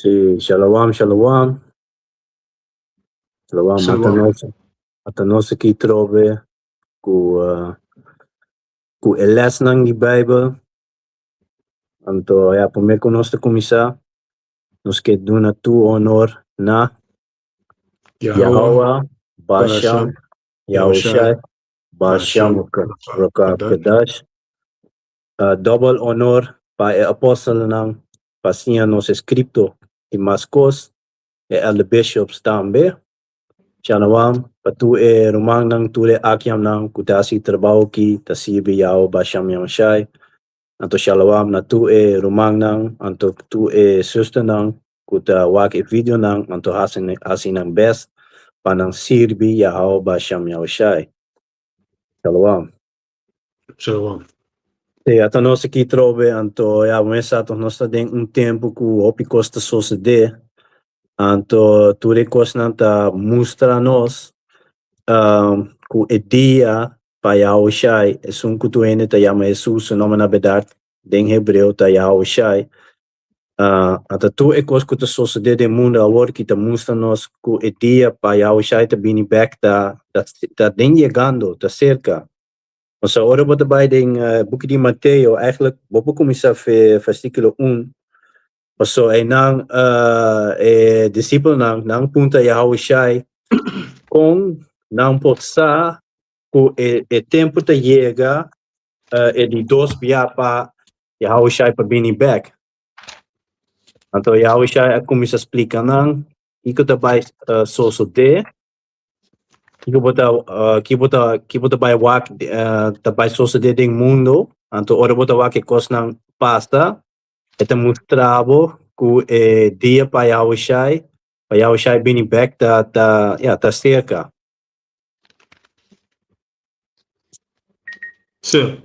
Sí, shalom, shalom. Shalom, ata Shalom. nos, ata nos aki trobe ku uh, ku e lesnan di Bijbel. Anto ja, promé ku nos ta kuminsá, nos ke duna tur honor na Yahweh, Yahweh, Basham, Basham, Yahushai, Yahushai, Basham Basham, Rokab Kadash. Kadash. Dòbel onor pa e apòstelnan pa siña nos e skripto i mas kos, e elder bishops tambe. Shalom pa tur e rumannan, tur e akiamnan ku ta hasi trabou aki ta sirbi Yahweh Basham Yahushai. Anto shalom na tur e rumannan, anto tur e zusternan ku ta wak e videonan anto hasi hasi nan bèst pa nan sirbi Yahweh Basham Yahushai. Shalom. Shalom. Sí, ata nos aki trobe, anto ya, bo mes sa toch nos ta den un tempu ku hopi kos ta sosodé, anto tur e kosnan ta mustra nos ku e dia pa Yahushai, esun ku tur hende ta yama Hesus, su nòmber na bèrdat den hebreo ta Yahushai, anto tur e kos ku ta sosodé den mundu awor ki ta mustra nos ku e dia pa Yahushai ta bini bèk ta ta den yegando, ta serka. Pasobra ora bo ta bai den buki di Mateo, eigenlijk bo por kuminsá fe versíkulo un, pasobra einan e disipelnan nan puntra Yahushai kon nan por sa ku e tempu ta yega e di dos bia pa Yahushai pa bini bèk. Anto Yahushai a kuminsá splika nan kiko ta bai sosodé. Kiko bo ta ki bo ta ki bo ta bai wak ta bai sosodé den mundo, anto ora bo ta wak e kosnan pasa, e ta mustra bo ku e dia pa Yahushai, pa Yahushai bini bèk ta ta ya ta serka. Sí.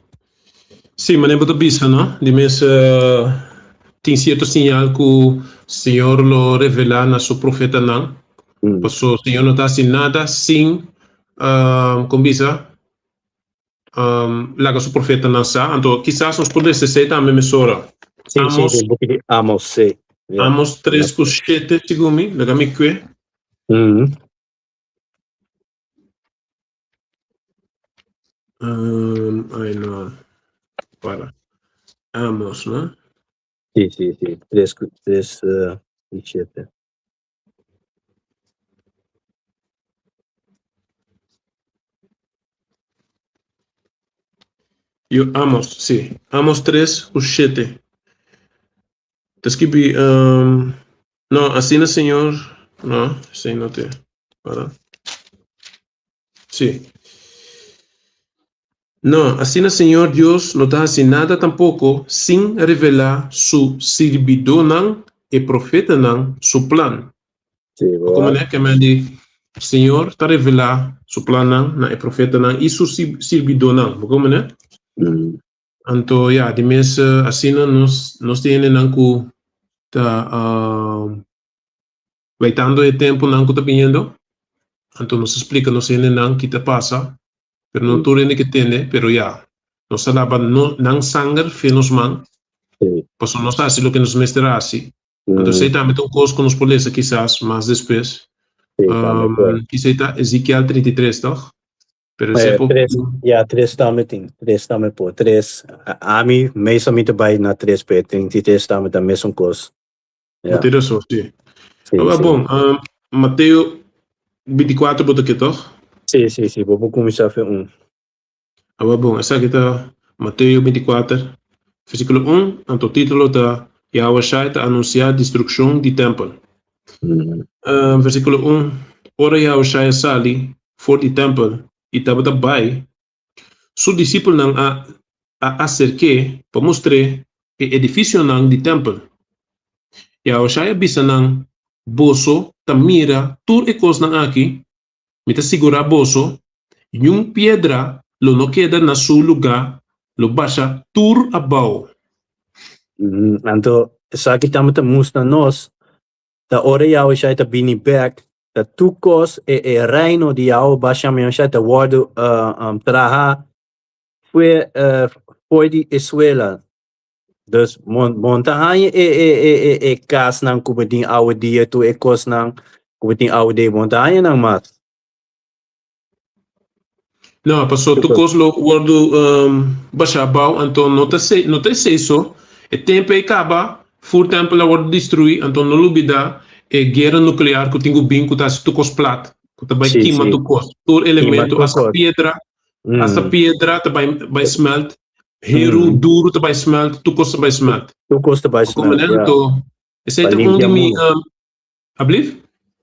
Sí, manera bo ta bisa, no? Di mes tin cierto señal cu Señor lo revela na su profetanan. Paso Señor no ta haci nada sin, con bisa, laga su profetanan sa. Anto kisas nos por lesa esey tambe mesora. Sí, sí, Amos, den buki di Amos, sí. Ja. Amos 3 cu 7, segun mi. Laga mi kue. Ay no. Para. Amos, no? Sí, sí, sí. Tres, tres i shete. Yo, Amos, sí. Amos 3 ku 7. Ta skibi, no, asina Señor, no, esei no te, para. Sí. No, asina Señor Dios no ta hasi nada tampoko sin revelá su sirbidónan, e profetanan, su plan. Sí, bo Como ne, ke men di, Señor ta revelá su plannan na e profetanan i su sirbidónan. Bo como ne? Anto ya, di mes asina nos nos tin hendenan ku ta waitando e tempunan ku ta biniendo. Anto nos ta splika nos hendenan ki ta pasa, pero no tur hende ke tende, pero ya, nos ta laba no nan sanger fe nos man, pasobra nos ta hasi loke nos mester hasi. Anto esei tambe ta un kos ku nos por lesa kisas mas despues. Kisei ta Ezekiel 33, tòg? Pero eh, tres, ja, tres tambe tin. Tres tambe por. Tres. Ami, meestal mi ta bai na tres, pero 33 tambe ta mesun kos. Ja. Bo razon, sí. Sí, ah, sí. Bon, Mateo 24 bo ta ke toch? Sí, sí, sí. Bo por kuminsá fe un. Ah, bon, esaki ta Mateo 24, versíkulo 1, anto título ta Yahushua ta anunsiá destrukshon di tèmpel. Versíkulo 1, Ora Yahushua a sali for di tèmpel i tabata bai, su disipelnan a a aserk'é pa mustr'é e edifisionan di tèmpel. Yahushua a bisa nan, Boso ta mira tur e kosnan aki? Mi ta sigurá boso, niun piedra lo no keda na su lugá, lo basha tur abou. Anto esaki tabata mustra nos Ta ora Yahushua ta bini bek, ta tur kos e e reino di Yahweh Bashem Yahushua ta wòrdu traha fue for di e suela. Dus bo ta haña e kasnan ku bo tin awe dia, tur e kosnan ku bo tin awe dia, bo ta haña nan mas. No, paso tur kos lo wòrdu bashá abou, anto no ta no ta esei so. E tempu ei kaba, fur tèmpel a wòrdu destruí, anto no lubidá e guera nuklear ku tin ku bin ku ta hasi tur kos plat, ku ta bai kima tur kos, tur elemento, hasta piedra, hasta piedra ta bai bai smelt, heru duru ta bai smelt, tur kos ta bai smelt. Tur kos ta bai smelt, ya. Anto, esei ta un di mi Ablief?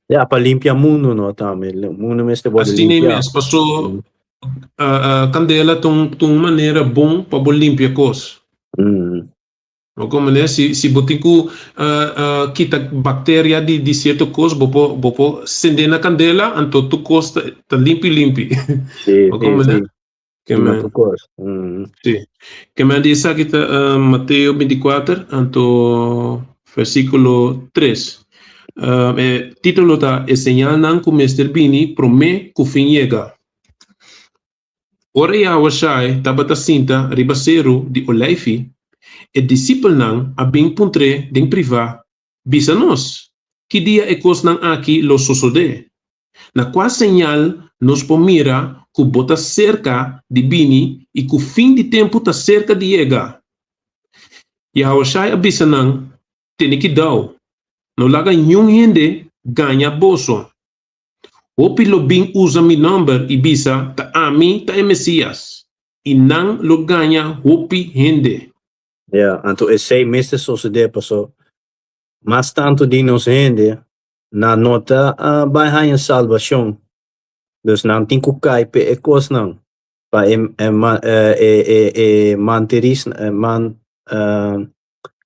Ja, pa limpia mundu no tambe. Mundu mester wòrdu Asina limpiá. mes, paso kandela ta un ta un manera bon pa bo limpia kos. Bo komprende? Si si bo tin ku kita bakteria di di sierto kos, bo por bo por sende na kandela, anto tur kos ta ta limpi limpi. Sí, Bo sí, komprende? sí. Ke Kima men tur kos. Sí. Ke men di esaki ta Mateo 24, anto versíkulo 3. E título ta E señalnan ku mester bini promé ku fin yega. Ora Yahushai tabata sinta riba seru di Oleifi, e disipelnan a bin puntr'é den privá, Bisa nos, ki dia e kosnan aki lo sosodé? Na kua señal nos por mira ku bo ta serka di bini i ku fin di tempu ta serka di yega? Yahushai a bisa nan, Tene kidau, no laga niun hende gaña boso. Hopi lo bin usa mi nòmber i bisa, Ta ami ta e Mesías, i nan lo gaña hopi hende. Ya, anto esei mester sosodé paso mas tantu di nos hende nan no ta bai haña salbashon. Dus nan tin ku kai p'e e kosnan pa e e e manteris man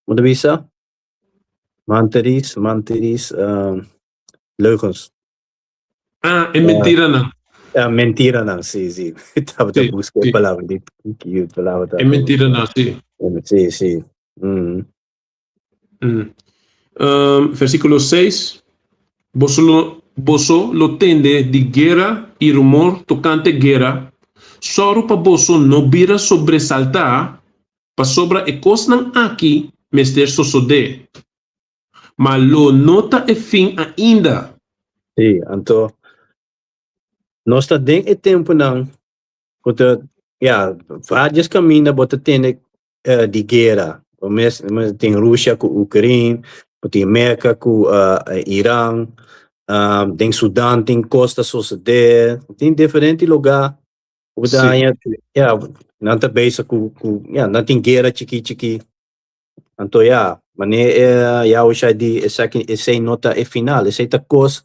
como ta bisa? Manteris manteris leugens. Ah, e mentiranan. Ah, mentiranan, sí, sí. Tabata busca e palabra di ki palabra ta. E mentiranan, sí. Sí, sí. Versículo 6, Boso lo, boso lo tende di guera i rumor tokante guera, sòru pa boso no bira sobresaltá, pasobra e kosnan aki mester sosodé. Ma lo no ta e fin ainda. Sí, anto nos ta den e tempunan ku ta, ya, vários kaminda bo ta tende di guera. Bo mes tin Rusia ku Ukraine, bo tin Merka ku Iran, den Sudan tin kos ta sosodé, tin diferente lugá ku bo ta haña, ya, nan ta bezig ku, ku, ya, nan tin guera chikí chikí. Anto ya, manera Yahusha di esaki, esei no ta e final, esei ta kos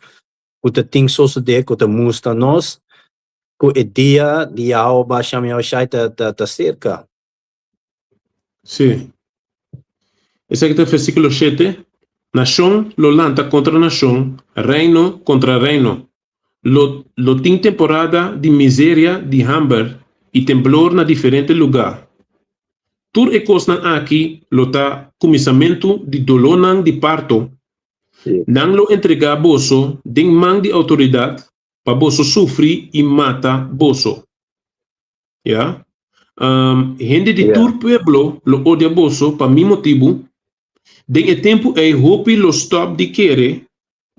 ku ta tin sosodé ku ta mustra nos ku e dia di Yahweh Bashem Yahushai ta ta serka. Sí. Esaki ta versíkulo shete, Nashon lo lanta kontra nashon, reino kontra reino. Lo lo tin temporada di miseria, di hamber i temblor na diferente lugá. Tur e kosnan aki lo ta kuminsamentu di dolónan di parto. Nan lo entregá boso den man di outoridat pa boso sufri i mata boso. Ya. Hende di tur pueblo lo odia boso pa mi motibu. Den e tempu ei hopi lo stòp di kere,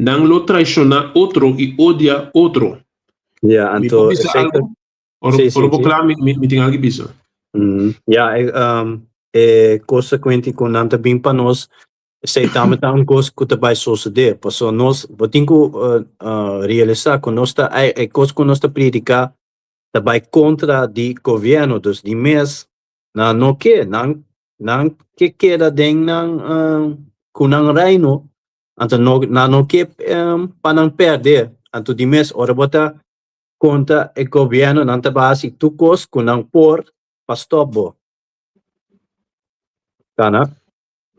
nan lo traishoná otro i odia otro. Ya, Mi por anto bisa esei ta algu? Ora, Sí, sí, ora bo sí. kla, mi, mi, mi tin algu bisa. Ya, e, e konsekuente ku nan ta bin pa nos, esei tambe ta un kos ku ta bai sosodé. Pasobra nos, bo tin ku realisá ku nos ta, e kos ku nos ta prediká ta bai kontra di gobièrnu. Dus di mes nan no ke, nan, nan ke keda den nan, ku nan reino, anto no, nan no ke pa nan pèrdè. Anto di mes ora bo ta kontra e gobièrnu, nan ta bai hasi tur kos ku nan por pa stòp bo. Kana?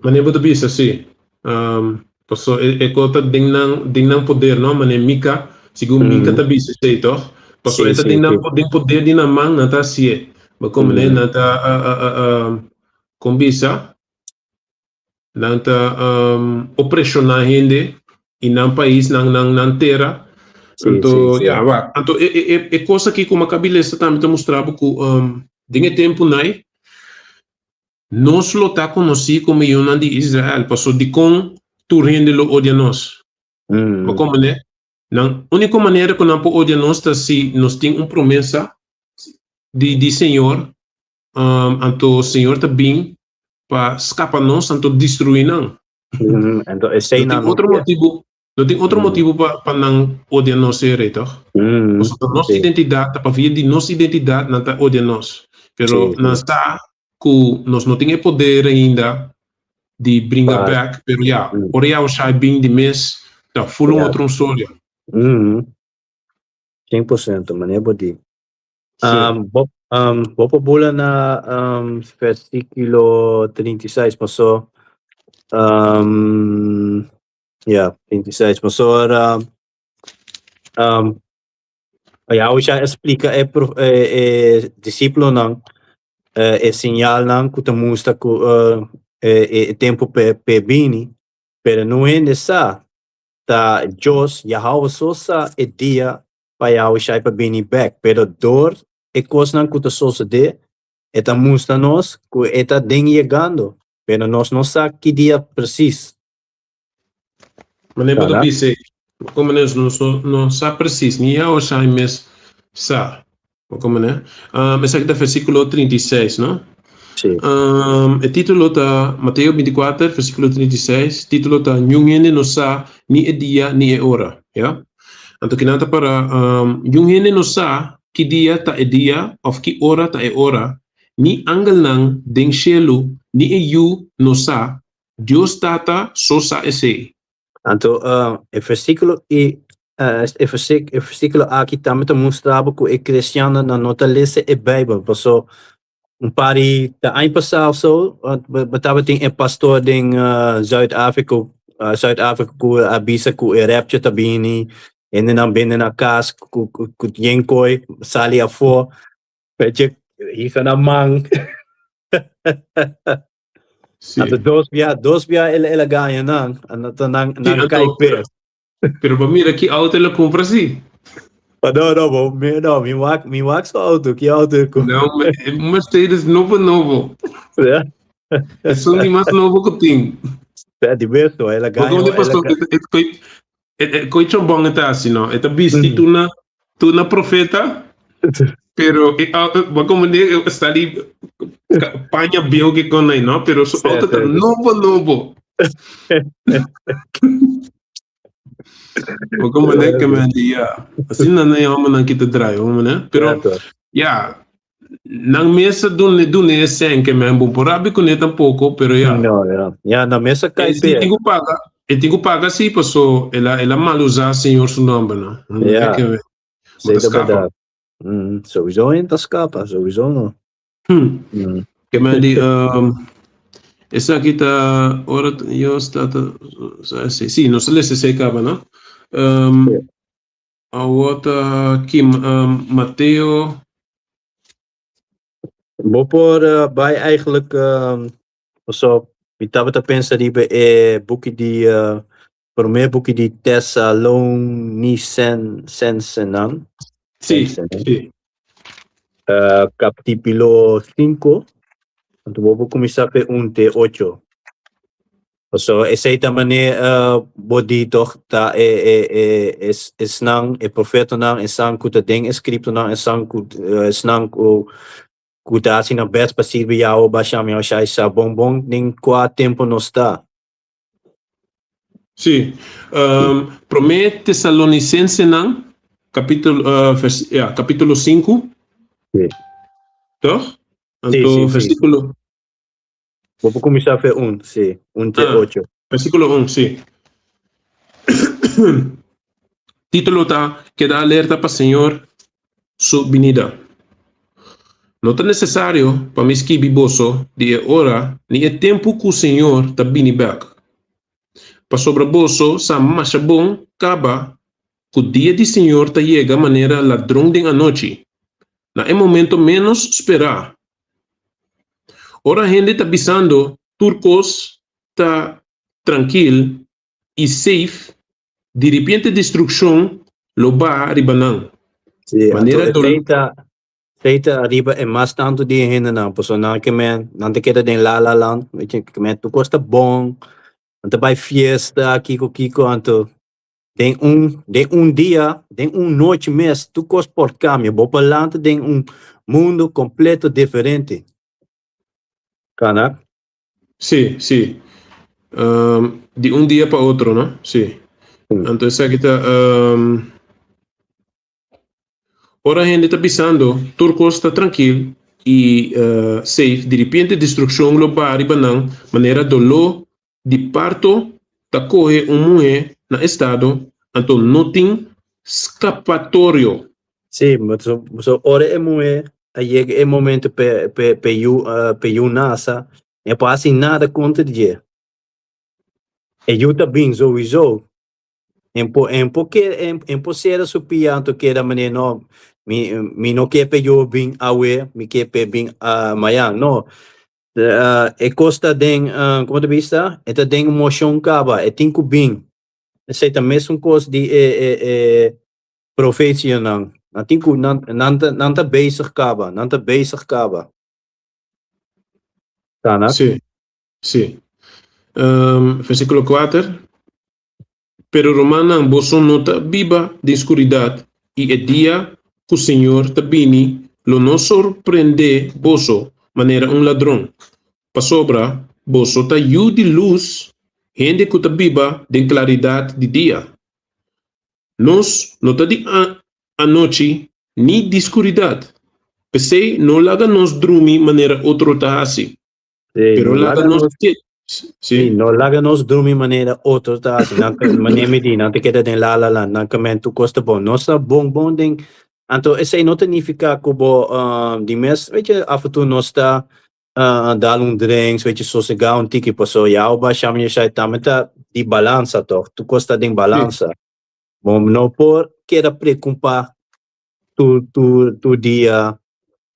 Manera bo ta bisa si. Paso e e kos ta den nan den nan poder no, manera Mika, segun Mika ta bisa esei tòg. Paso e ta den nan den poder di nan man nan ta hasié. Bo komprende? Nan ta kon bisa? Nan ta opreshoná hende i nan pais, nan nan nan tera. Anto ya wak. Anto e e e kos aki ku Makabi lesa tambe ta mustra bo ku den e tempu nai. Nos lo ta konosí komo yunan di Israel, pasobra dikon tur hende lo odia nos? Bo komprendé? Nan úniko manera ku nan por odia nos ta si nos tin un promesa di di Señor, anto Señor ta bin pa skapa nos anto destruí nan. Anto esei No nan tin no otro kier. motibu, no tin otro motibu pa pa nan odia nos e rei, tòg? Pasobra nos Sí. identidat, ta pabia di nos identidat nan ta odia nos. Pero Sí, nan sí. sa ku nos no tin e poder ainda di bringa Pa bèk, pero ya, ora Yahushua bin di mes, ta ful un otro storia. 100%, manera bo di. Sí. Bo por bula na versículo 36, paso, ya, 36, paso ora Yahusha a splika e e disípulonan e señalnan ku ta mustra ku e tempu p'e bini, pero no hende sa, ta Dios, Yahawah so sa e dia pa Yahusha pa bini bèk, pero dor e kosnan ku ta sosodé, e ta mustra nos ku e ta den yegando, pero nos no sa ki dia presis. Manera bo ta bisa ei, komo nos no sa presis, ni Yahushua mes sa. Komo ne? Esaki ta versíkulo 36, no? Sí. E título ta Mateo 24, versíkulo 36, título ta Niun hende no sa ni e dia ni e ora. Ya? Anto kinan ta para, niun hende no sa ki dia ta e dia òf ki ora ta e ora, ni angelnan den shelu ni e Yu no sa, Dios Tata so sa esei. Anto e versíkulo i e versíkulo aki tambe ta mustra bo ku e kristiannan no ta lesa e Beibel. Paso un par di ta aña pasá of so bo tabatin e pastor den Zuid-Afrika Zuid-Afrika ku a bisa ku e rapture ta bini, hendenan bende na kas ku yen koi sali afó, pechi hisa nan man. Sí. Anto 2 bia el a gaña nan, anto nan Sí, nan anto, kai pero, pe. pero ba mira ki auto el a compra sí. Pa no, no, bo, mi, no, mi wak su auto, ki auto ku? No, un Mercedes nobo nobo. Ja. Esun di mas nobo ku tin. Ja, di beso, el a Porque gaña, onde el a pastor, e koi chobon e ta hasi, no? E ta bisti tuna profeta, pero e auto, ba como ne sta di paña bieu ke kon aí, no? Pero su auto ta nobo nobo. Ba como ne ke men di ya. Asina nan e homennan ki ta draai, homen, ne? Pero ya, nan mes a dune dune e sen ke men bo por rabi kuné tampoko, pero ya. No, ya. Ya, nan mes a kai E si pe. tin ku paga, e tin ku paga si paso el a mal usá Señor su nomber, no? Ja. Ke men, bo Sí, ta ta skapa. bèrdat. Sowieso en ta skapa, sowieso no. Ke men di, esaki ta ora Dios tata sa esei. Si, nos a lesa esei kaba, no? Sí. Awor ta ki Mateo. Bo por bai eigenlijk, so, mi tabata pensa riba e buki di promé buki di Tesalonicensenan. Kapítulo 5. Anto bo por kuminsá pe 1 te 8. So, esei ta manera bo di toch ta e e e es esnan e profetanan, esnan ku ta den e skritonan, esnan ku esnan ku ta hasi nan best pa sirbi Yahweh Basham Yahushai sa bon bon den kua tempu nos ta. Sí. Promé Tesalonicensenan, kapítulo, vers, ja, kapítulo 5. Toch? Sí, Anto sí. versíkulo, Bo por kuminsá fe 1, sí, 1 te Ah. 8. Versíkulo 1, sí. Título ta Keda alerta pa Señor su binida. No ta nesesario pa mi skibi boso di e ora ni e tempu ku Señor ta bini bèk. Pasobra boso sa masha bon kaba ku dia di Señor ta yega manera ladron den anochi, na e momento ménos sperá. Ora hende ta bisando tur kos ta trankil i safe, di repente destrukshon lo baha riba nan. Sí, anto Manera esei ta. Esei ta ariba e mas tantu di e hendenan, pasobra nan ke men, nan ta keda den la la land, weet je, ke men tur kos ta bon, nan ta bai fiesta, kiko kiko, anto den un den un dia, den un nochi mes, tur kos por kambia, bo por lanta den un mundu kompleto diferente. Kana? Sí, sí. Di un dia pa otro, no? Sí. Anto esaki ta Ora hende ta bisando tur kos ta trankil i safe, diripiente destrukshon lo baha riba nan manera doló di parto ta kohe un muhé na estado, anto no tin skapatorio. Sí, so ora e muhé a yega e momento p'e yu nasa, e por hasi nada kontra di dje. E yu ta bin souiso. En por en por ke en en por sera su pia anto keda manera no mi mi no ke p'e yu bin awe mi ke p'e bin mañan no e kos ta den komo ta bisa e ta den moshon kaba e tin ku bin esei ta mesun kos di e e e profesianan nan tin ku nan nan ta nan ta bezig kaba nan ta bezig kaba Tana? Sí, sí. Versíkulo kuater, Pero rumannan, boso no ta biba den skuridat, i e dia ku Señor ta bini lo no sorprendé boso manera un ladron. Pasobra boso ta yu di lus, hende ku ta biba den klaridat di dia. Nos no ta di anochi ni di skuridat. P'esei no laga nos drumi manera otro ta hasi. Sí, Pero no laga laga nos nos, ke, sí, sí. no laga nos drumi manera otro ta hasi. Nan ta, manera mi di, nan ta keda den la la land, nan kamen tur kos ta bon. Nos ta bon bon den, anto esei no ta nifiká ku bo di mes, weet je, af en toe nos ta dal un drinks, weet je, sosegá un tiki, paso ya bo basha mi esei tambe ta di balansa tòg, tur kos ta den Sí. balansa. Bo no por keda preocupa tur tur tur dia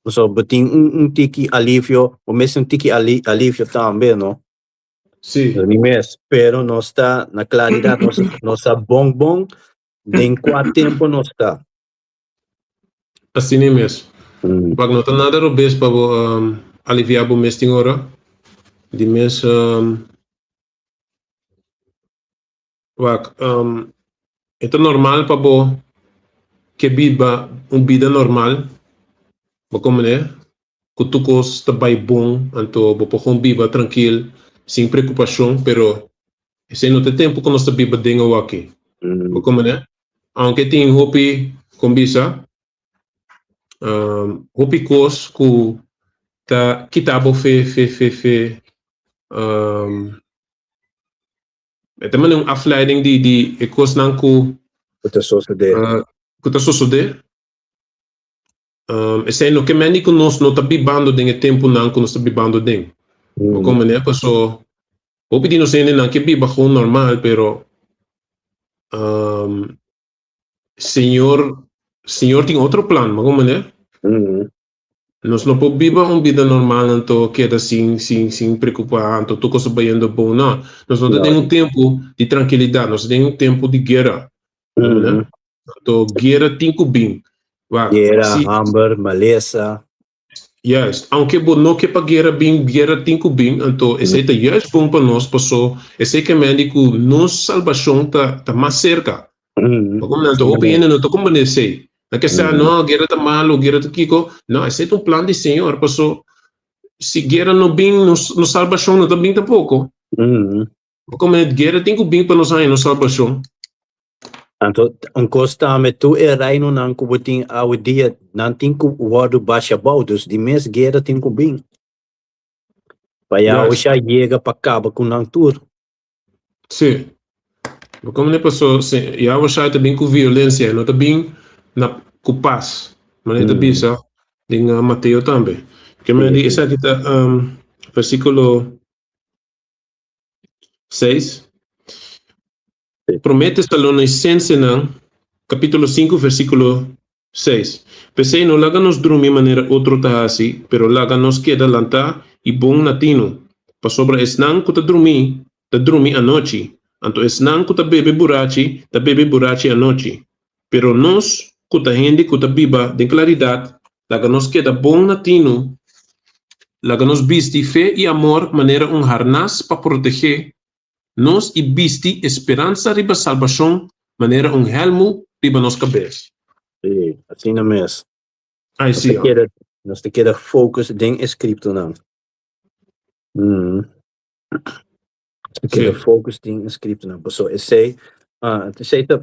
so bo tin un un tiki alivio bo mester un tiki ali alivio tambe no Sí. ni mes pero nos ta na claridad nos nos sa bon bon den cua tempo nos ta. Asina mes. Wak no ta nada robes pa bo alivia bo mes tin ora di mes Wak, e ta normal pa bo ke biba un bida normal, bo komprende? Ku tur kos ta bai bon, anto bo por kon biba trankil, sin preokupashon, pero esei no ta e tempu ku nos ta biba den awaki, bo komprende? Aunke tin hopi, kon bisa, hopi kos ku ta kita bo fe, fe, fe, fe, E ta manda un afleiding di di e kosnan ku Ku ta sosodé. ku ta sosodé. Esei no ke mende ku nos no ta bibando den e tempunan ku nos ta bibando den. Bo komprendé? Paso hopi di nos hendenan ke biba gewoon normal pero Señor Señor tin otro plan, bo komprendé? Nos no por biba un bida normal anto keda sin sin sin preocupa anto tur cos ta bayendo bon no. Nos no ta den un tempo di trankilidad, nos ta den un tempo di guera. Anto guera tin cu bin. Wak, Guera, si hamber, malesa. Juist, aunke bo no ke pa guera bin, guera tin cu bin, anto esey ta juist bon pa nos paso esey ke mende cu nos salbacion ta ta mas cerca. Pasobra nan ta hopi hende no ta comprende esei. Nan ke sa, no, guera ta malo, guera ta kiko. No, esei ta un plan di Señor, paso si guera no bin, nos, nos salbacion no ta bin tampoco. Bo comprende? Guera tin cu bin pa nos haña nos salbacion. Anto, un cos tambe, tur e reinonan cu bo tin awe dia, nan tin cu wordo basha abou, dus di mes guera tin cu bin. Pa Yahusha yega pa caba cu nan tur. Sí. Bo komo paso si Yahweh Shai ta bin ku violencia, e no ta bin na ku pas. Manera ta bisa den Mateo tambe. Ke men di esaki ta versíkulo 6. Promé Tesalonicensenan kapítulo 5 versíkulo 6. P'esei no laga nos drumi manera otro ta hasi, pero laga nos keda lantá i bon na tinu. Pasobra esnan ku ta drumí, ta drumi anochi, anto esnan ku ta bebe burachi, ta bebe burachi anochi. Pero nos ku ta hende ku ta biba den klaridat, Laga nos keda bon na tinu. Laga nos bisti fe i amor manera un harnas pa protegé nos i bisti e speransa riba salbashon manera un hèlmu riba nos kabes. Sí, asina mes. Ai, Nos sí, ta keda, nos ta keda focus den e scriptonan. Mm. Nos ta keda Sí. focus den e scriptonan. Paso esei, ah, esei ta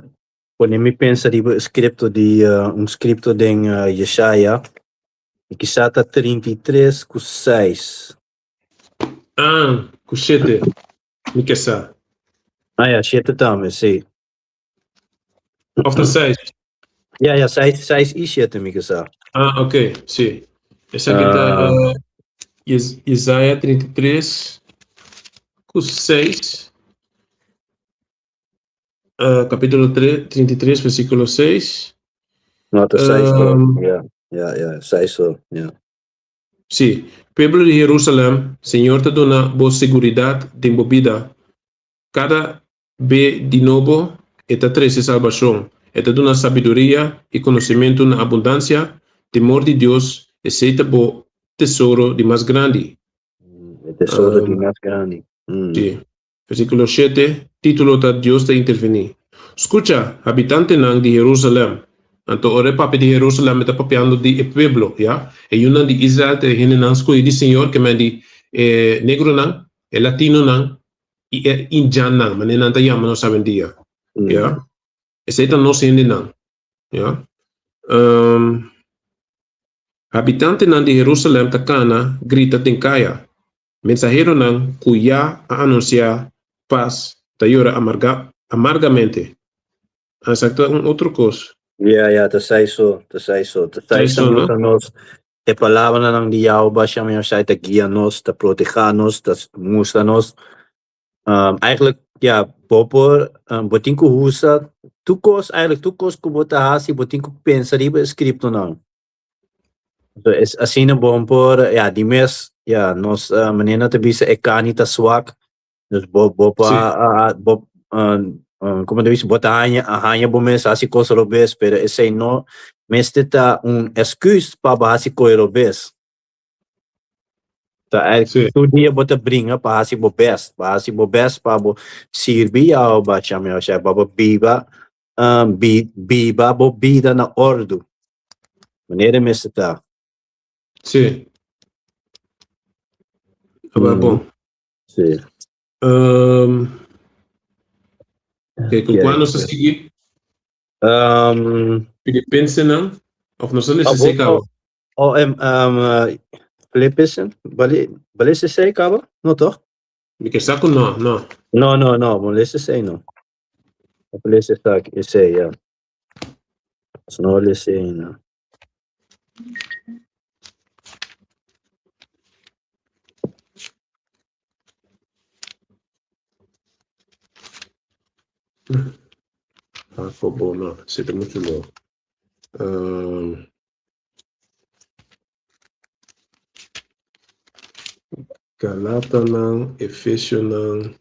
pone mi pensa riba e scripto di, uh, un scripto den uh, Yeshaya. I kisa ta 33 ku 6. Ah, ku shete. Mi ke sa. Ah ja, shete tambe, sí. Of ta seis? Ja, ja, seis, seis i shete mi ke sa. Ah, ok, sí. Esaki ta Ah. uh, Is Isaiah 33 ku 6. Uh, capítulo 3, 33, versículo 6. No, ta seis so. Um, Ja, ja, ja, seis so, ja. Sí. Pueblo di Jerusalem, Señor ta duna bo seguridad den bo bida. Kada be di nobo e ta trese salbashon. E ta duna sabiduria i konosementu na abundansia, temor di Dios, esei ta bo tesoro di mas grandi. E tesoro di mas grandi. Sí. Versíkulo shete, título ta Dios ta intervení. Skucha, habitantenan di Herusalèm. Anto ora e papia di Herusalèm e ta papiando di e pueblo, ya. E yunan di Israel ta e hendenan skohí di Señor, ke men di e negronan, e latinonan i e indjannan, manera nan ta yama nos awendia, ya. Esei ta nos hendenan, ya. Um, habitantenan di Herusalèm ta kana grita den kaya. Mensaheronan ku ya a anunsiá pas ta yora amarga, amargamente. Ah, esaki ta un otro kos. Ya, ya, ta sai so, ta sai so. Ta sai Sai so, no? ta nos. E palabranan di Yahweh Hashem Yahushai ta guia nos, ta protehá nos, ta mustra nos. Um, eigenlijk, ja, bo por, um, bo tin ku usa tur kos, eigenlijk tur kos ku bo ta hasi, bo tin ku pensa riba e skriptonan. So, es asina bon por, ja, di mes, ja, nos uh, manera ta bisa e kani ta swak. Dus bo bo pa Sí. uh, bo uh, uh, como te bisa, bo ta haña haña bo mes hasi kos robes, pero esei no mester ta un excuus pa bo hasi kos robes. Ta eigenlijk Sí. tur dia bo ta bringa pa hasi bo best, pa hasi bo best pa bo sirbi Yahweh Hashem Yahushua, pa bo biba um, bi, biba bo bida na ordu. Manera mester ta. Sí. Aba Mm. bon. Sí. Um, ok, ku kua nos ta sigui? Um, Filipensenan? Of nos a lesa Ah, esei kaba? oh, um, um, uh, Filipensen? Bale, bale esei kaba? No, toch? Mi ke sa ku no, no. No, no, no, bo lesa esei no. Bo lesa esei, ja. No lesa esei, no. Jacobo, no, esei ta muchu leu. Um, Galatanan, Efesionan.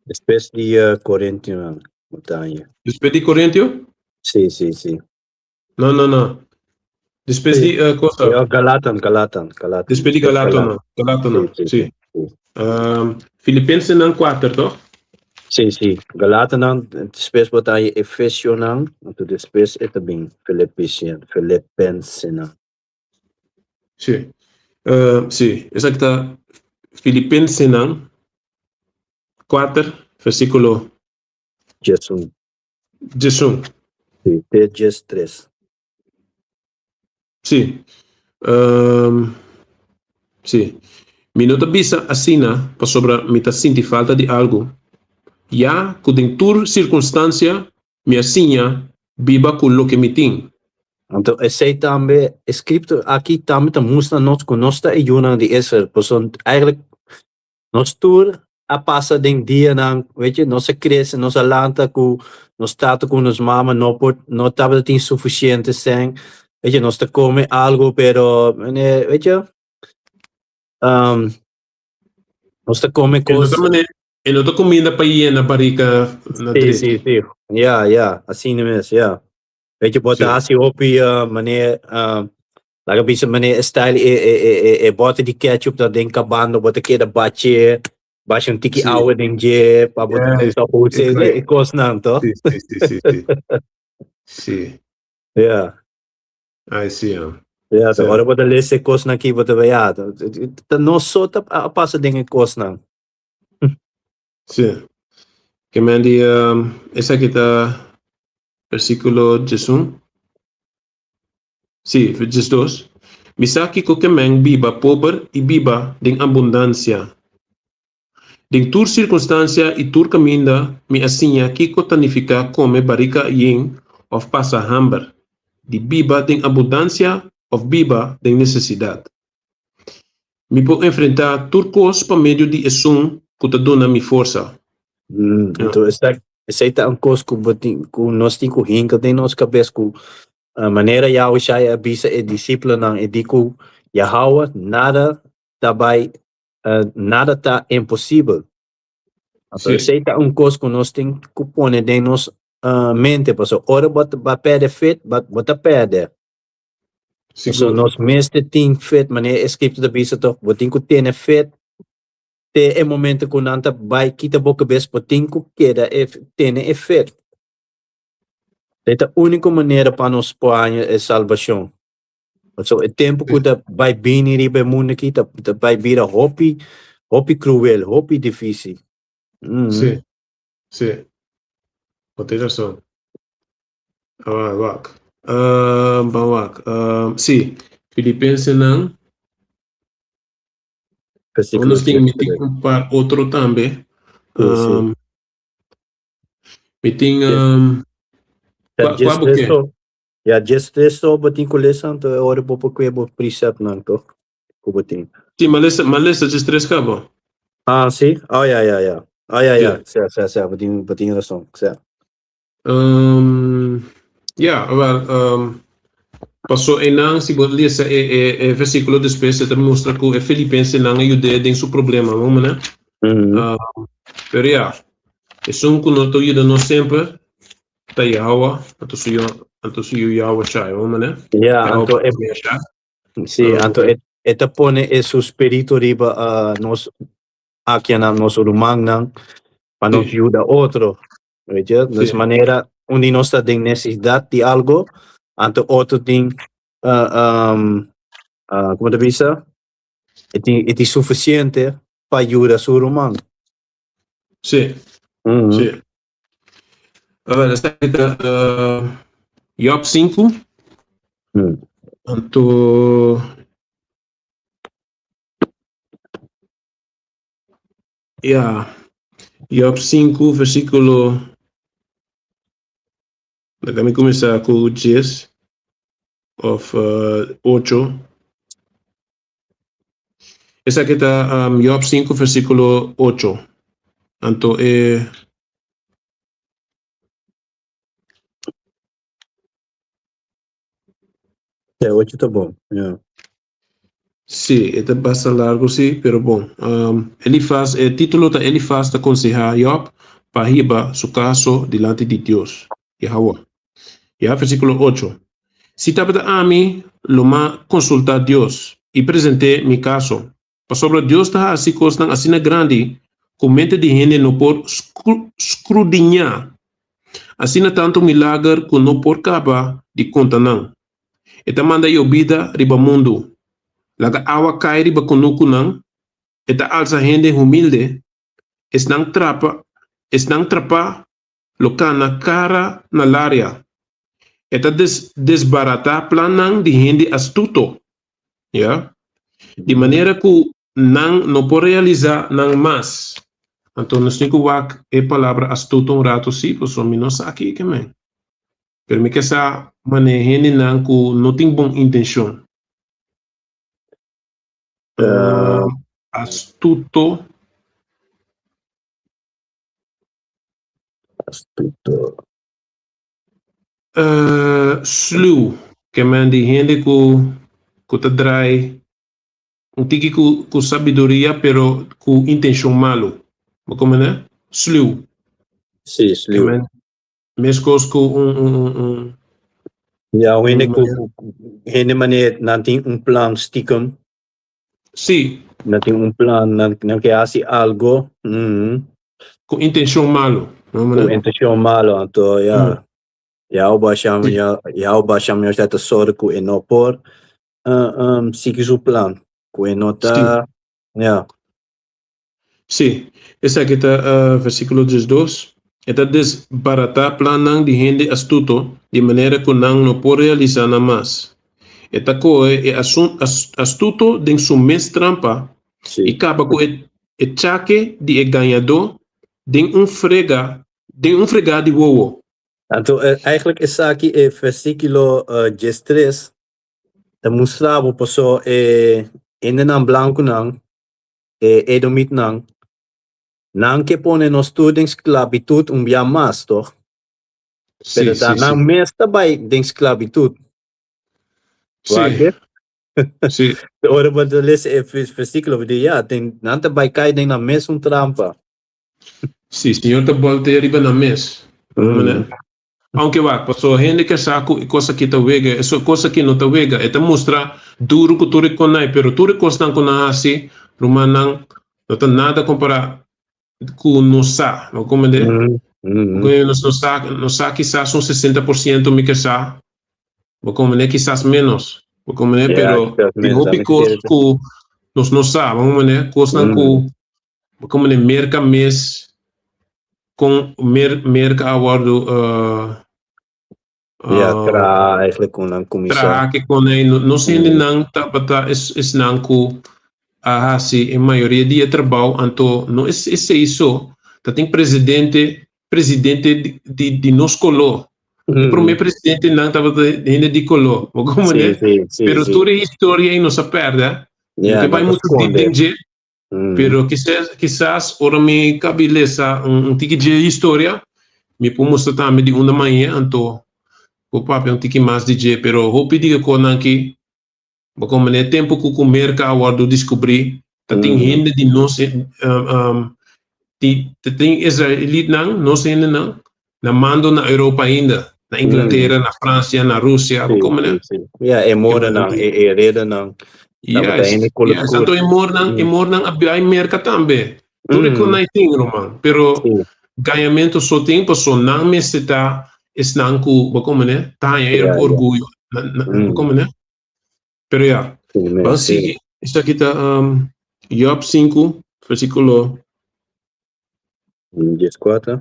Despues di uh, Corintionan, montaña. Despues di Corintio? Sí, sí, sí. No, no, no. Despues Sí. di uh, cosa. Ja, Galatan, Galatan, Galatan. Despues di Galatonan. Galatonan, Sí, sí. sí, sí. Um, Filipensenan 4, toch? Sí, sí. Galatanan, despues bo ta haña Efesionan, anto despues e ta bin Filipisian, Filipensenan. Sí. Uh, sí, esaki ta Filipensenan 4, versículo 11. 11. Sí, te 13. Sí. Um, sí. Mi no ta bisa asina pasobra mi ta sinti falta di algu. Ya ku den tur sirkunstansia mi a siña biba ku loke mi tin. Anto esei tambe, e scripto aki tambe ta mustra nos ku nos ta e yunan di Israel. Pasobra eigenlijk nos tur a pasa den dianan, weet je, nos a crece, nos a lanta ku nos tata ku nos mama no por, no tabatin suficiente sèn. Weet je, nos ta come algo, pero, weet je, um, nos ta come E no kos. ta mane, e no ta kuminda pa yena barika na Sí, drechi. sí, sí. Ja, ja, asina mes, ja. Weet je, bo ta hasi hopi manera, laga bisa manera e style e e e e e bote di ketchup ta den kabando, bo ta keda bache, basha un tiki awa den dje, pa bo ta usa e kosnan, toch? Si, si, si, si, si. Si. Ja. Ai, si, ja. Ja, ta ora bo ta lesa e kosnan aki, bo ta bay, ja, ta nos so ta a pasa den e kosnan. Si. Ke men di, esaki ta versíkulo 11. Si, 12. Mi sa kiko ke men biba pober i biba den abundansia. Den tur sirkunstansia i tur kaminda mi a siña kiko ta nifiká kome barika yen òf pasa hamber, di biba den abundansia òf biba den nesesidat. Mi por enfrentá tur kos pa medio di esun ku ta duna mi forsa. Anto esei ta un kos ku bo tin ku nos tin ku hinka den nos kabes ku manera Yahushua a bisa e disipelnan e di ku Yahawah nada ta bai nada ta imposibel. Anto esei ta un kos ku nos tin ku pone den nos mente, pasobra ora bo ta pèrdè fet, bo ta pèrdè. Pasobra nos mester tin fet, manera e skripto ta bisa tòg, bo tin ku tene fet te e momento ku nan ta bai kita bo kabes, bo tin ku keda tene e fet. Esei ta úniko manera pa nos por haña e salbashon. Pasobra e tempu ku ta bai bini riba e mundu aki ta ta bai bira hopi hopi kruel, hopi difísil. Sí, sí. Bo tin rason. Awor wak. Ban wak. Sí, Filipensenan. Versíkulo Nos tin, mi tin un par otro tambe. Sí, sí. Mi tin, Ja, kua bo ke? Ya, 13 so bo tin ku lesa, anto e ora bo por kue bo preceptnan toch ku bo tin. Sí, m'a lesa, m'a lesa 13 kaba. Ah, sí? Oh, ya, ya, ya. Oh, ya, ya. Sí. Sè, sè, sè, bo tin, bo tin rason. Sè. Ya, wel, paso einan si bo lesa e, e, e versíkulo despues e ta mustra ku e filipensenan a yud'é den su problema, bo mane? Pero ya, esun ku no ta yuda nos semper ta Yahweh, anto su yu, anto su yu Yahweh Shai, hoor meneer? Ja, anto e, sí, anto e, e ta pone e su spiritu riba uh, nos akianan, nos rumannan, pa nos Sí. yuda otro. Weet je? Dus Sí. manera un di nos ta den necesidad di algo, anto otro tin uh, um, uh, como te bisa? E tin, e tin suficiente pa yuda su ruman. Sí, sí. Awel, esaki ta Job 5. Anto ya, Job 5 versíkulo, laga mi kuminsá ku 10 òf 8. Esaki ta Job 5 versíkulo 8. Anto e E 8 ta bon, ja. Sí, e ta basta largu sí, pero bon. Elifaz, e título ta Elifaz ta konsehá Job pa hiba su kaso dilanti di Dios, Yahawah. Ya, versíkulo 8. Si tabata ami, lo m'a konsultá Dios i present'é mi kaso, pasobra Dios ta hasi kosnan asina grandi ku mente di hende no por skrudiñá, asina tantu milager ku no por kaba di konta nan. E ta manda yobida riba mundu, laga awa kai riba kunukunan, e ta alsa hende humilde, esnan trapa, esnan trapá lo kana kara na laria. E ta desbaratá plannan di hende astuto, ya, di manera ku nan no por realisá nan mas. Anto nos tin ku wak e palabra astuto un ratu sí, pasobra mi no sa kiko men. Pero mi ke sa manera hendenan ku no tin bon intenshon. Astuto. Astuto. Sluw, ke men di hende ku ku ta drai un tiki ku ku sabiduria pero ku intenshon malu. Bo komprende? Sluw. Sí, Ke sluw. men meskos ku un un un un. Ja, un hende ku hende manera nan tin un plan stiekem. Nan tin un plan, nan nan ke hasi algo. Ku intenshon malo. Ku intenshon malo, anto ja. Yahweh Hashem, Yahweh Hashem ya ta sòru ku e no por sigui su plan, ku e no ta, ja. Sí, esaki ta versíkulo diesdos, E ta desbaratá plannan di hende astuto di manera ku nan no por realisá nan mas. E ta kohe e astuto den su mes trampa i kaba ku e chake di e gañadó den un frega den un fregá di wowo. Anto, eigenlijk esaki e versíkulo diestres ta mustra bo paso e hendenan blankunan e edomitnan, nan ke pone nos tur den sklabitut un bia mas, toch? Pero ta nan mes ta bai den sklabitut. Sí. Sí. Ora bo ta lesa e versíkulo, bo di, ya, den, nan ta bai kai den nan mesun trampa. Sí, Señor ta boltea riba nan mes. Aunke wak, pasobra hende ke sa ku e kos aki ta wega, e kos aki no ta wega. E ta mustra duru ku tur e konai, pero tur e kosnan ku nan hasi, rumannan, no ta nada kompará ku nos sa. Bo komprendé? Ku nos no sa, nos sa kisas un 60% mi ke sa. Bo komprendé? Kisas ménos. Bo komprendé? Pero tin hopi kos ku nos no sa. Bo komprendé? Kosnan ku Bo komprendé Merka mes kon mer Merka a wòrdu Ja, traha eigenlijk kon nan kuminsá. Traha ke kon ei nos hendenan tabata esnan ku a hasi e mayoria di e trabou anto no esei so ta tin presidente presidente di di nos koló e promé presidentenan tabata hende di koló bo komprendé pero tur e historia ei nos a pèrdè no ke bai muchu dip den dje. Pero kisas, kisas ora mi kabi lesa un, un tiki dje historia, mi por mustra tambe di unda maña, anto por papia un tiki mas di dje. Pero hopi di e konan aki, bo komprende, e tempu ku ku Merka a wòrdu diskubrí, ta tin hende di nos, ti, ta tin israelitnan, nos hendenan, na mando na Europa ainda, na Inglatera, na Francia, na Rusia, bo komprende? Sí, sí. Ja, e moornan, e, e redenan. Yes, yes. Anto e moornan, e moornan a bai Merka tambe. Tur e konai tin, ruman. Pero sí. gañamento so tin, paso nan mester ta esnan ku, bo komprende? Ta haña e orguyo. Bo komprende? Pero ya, ban sigui. Esaki ta um, Job 5, versíkulo 14.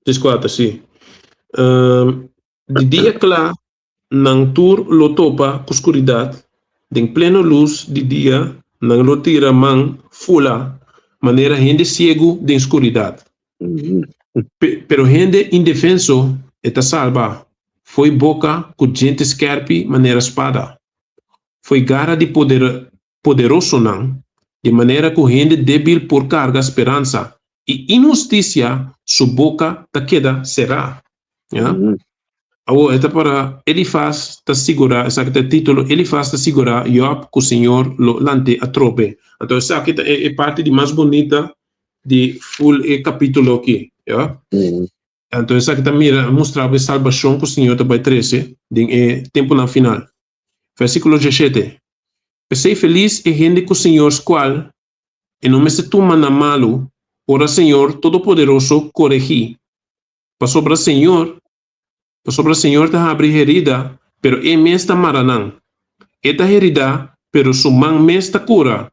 14, sí. Um, di dia kla, nan tur lo topa ku skuridat, den pleno lus di dia nan lo tira man fula manera hende siegu den skuridat. Pero hende indefenso e ta salba fo'i boka ku djente skèrpi manera spada, fo'i gara di poderosonan, di manera ku hende débil por karga speransa, i inhustisia su boka ta keda será. Ya. Awor e ta para Elifas ta sigurá, esaki ta e título, Elifas ta sigurá Jòb ku Señor lo lant'é atrobe. Anto esaki ta e parti di mas bunita di ful e kapítulo aki. Ya. Anto esaki ta mira, mustra bo e salbashon ku Señor ta bai trese den e tempunan final. Versíkulo diesshete, P'esei felis e hende ku Señor skual, e no mester tuma na malu ora Señor Todopoderoso koregí. Pasobra Señor, pasobra Señor ta habri herida, pero E mes ta mara nan. E ta heridá, pero Su man mes ta kura.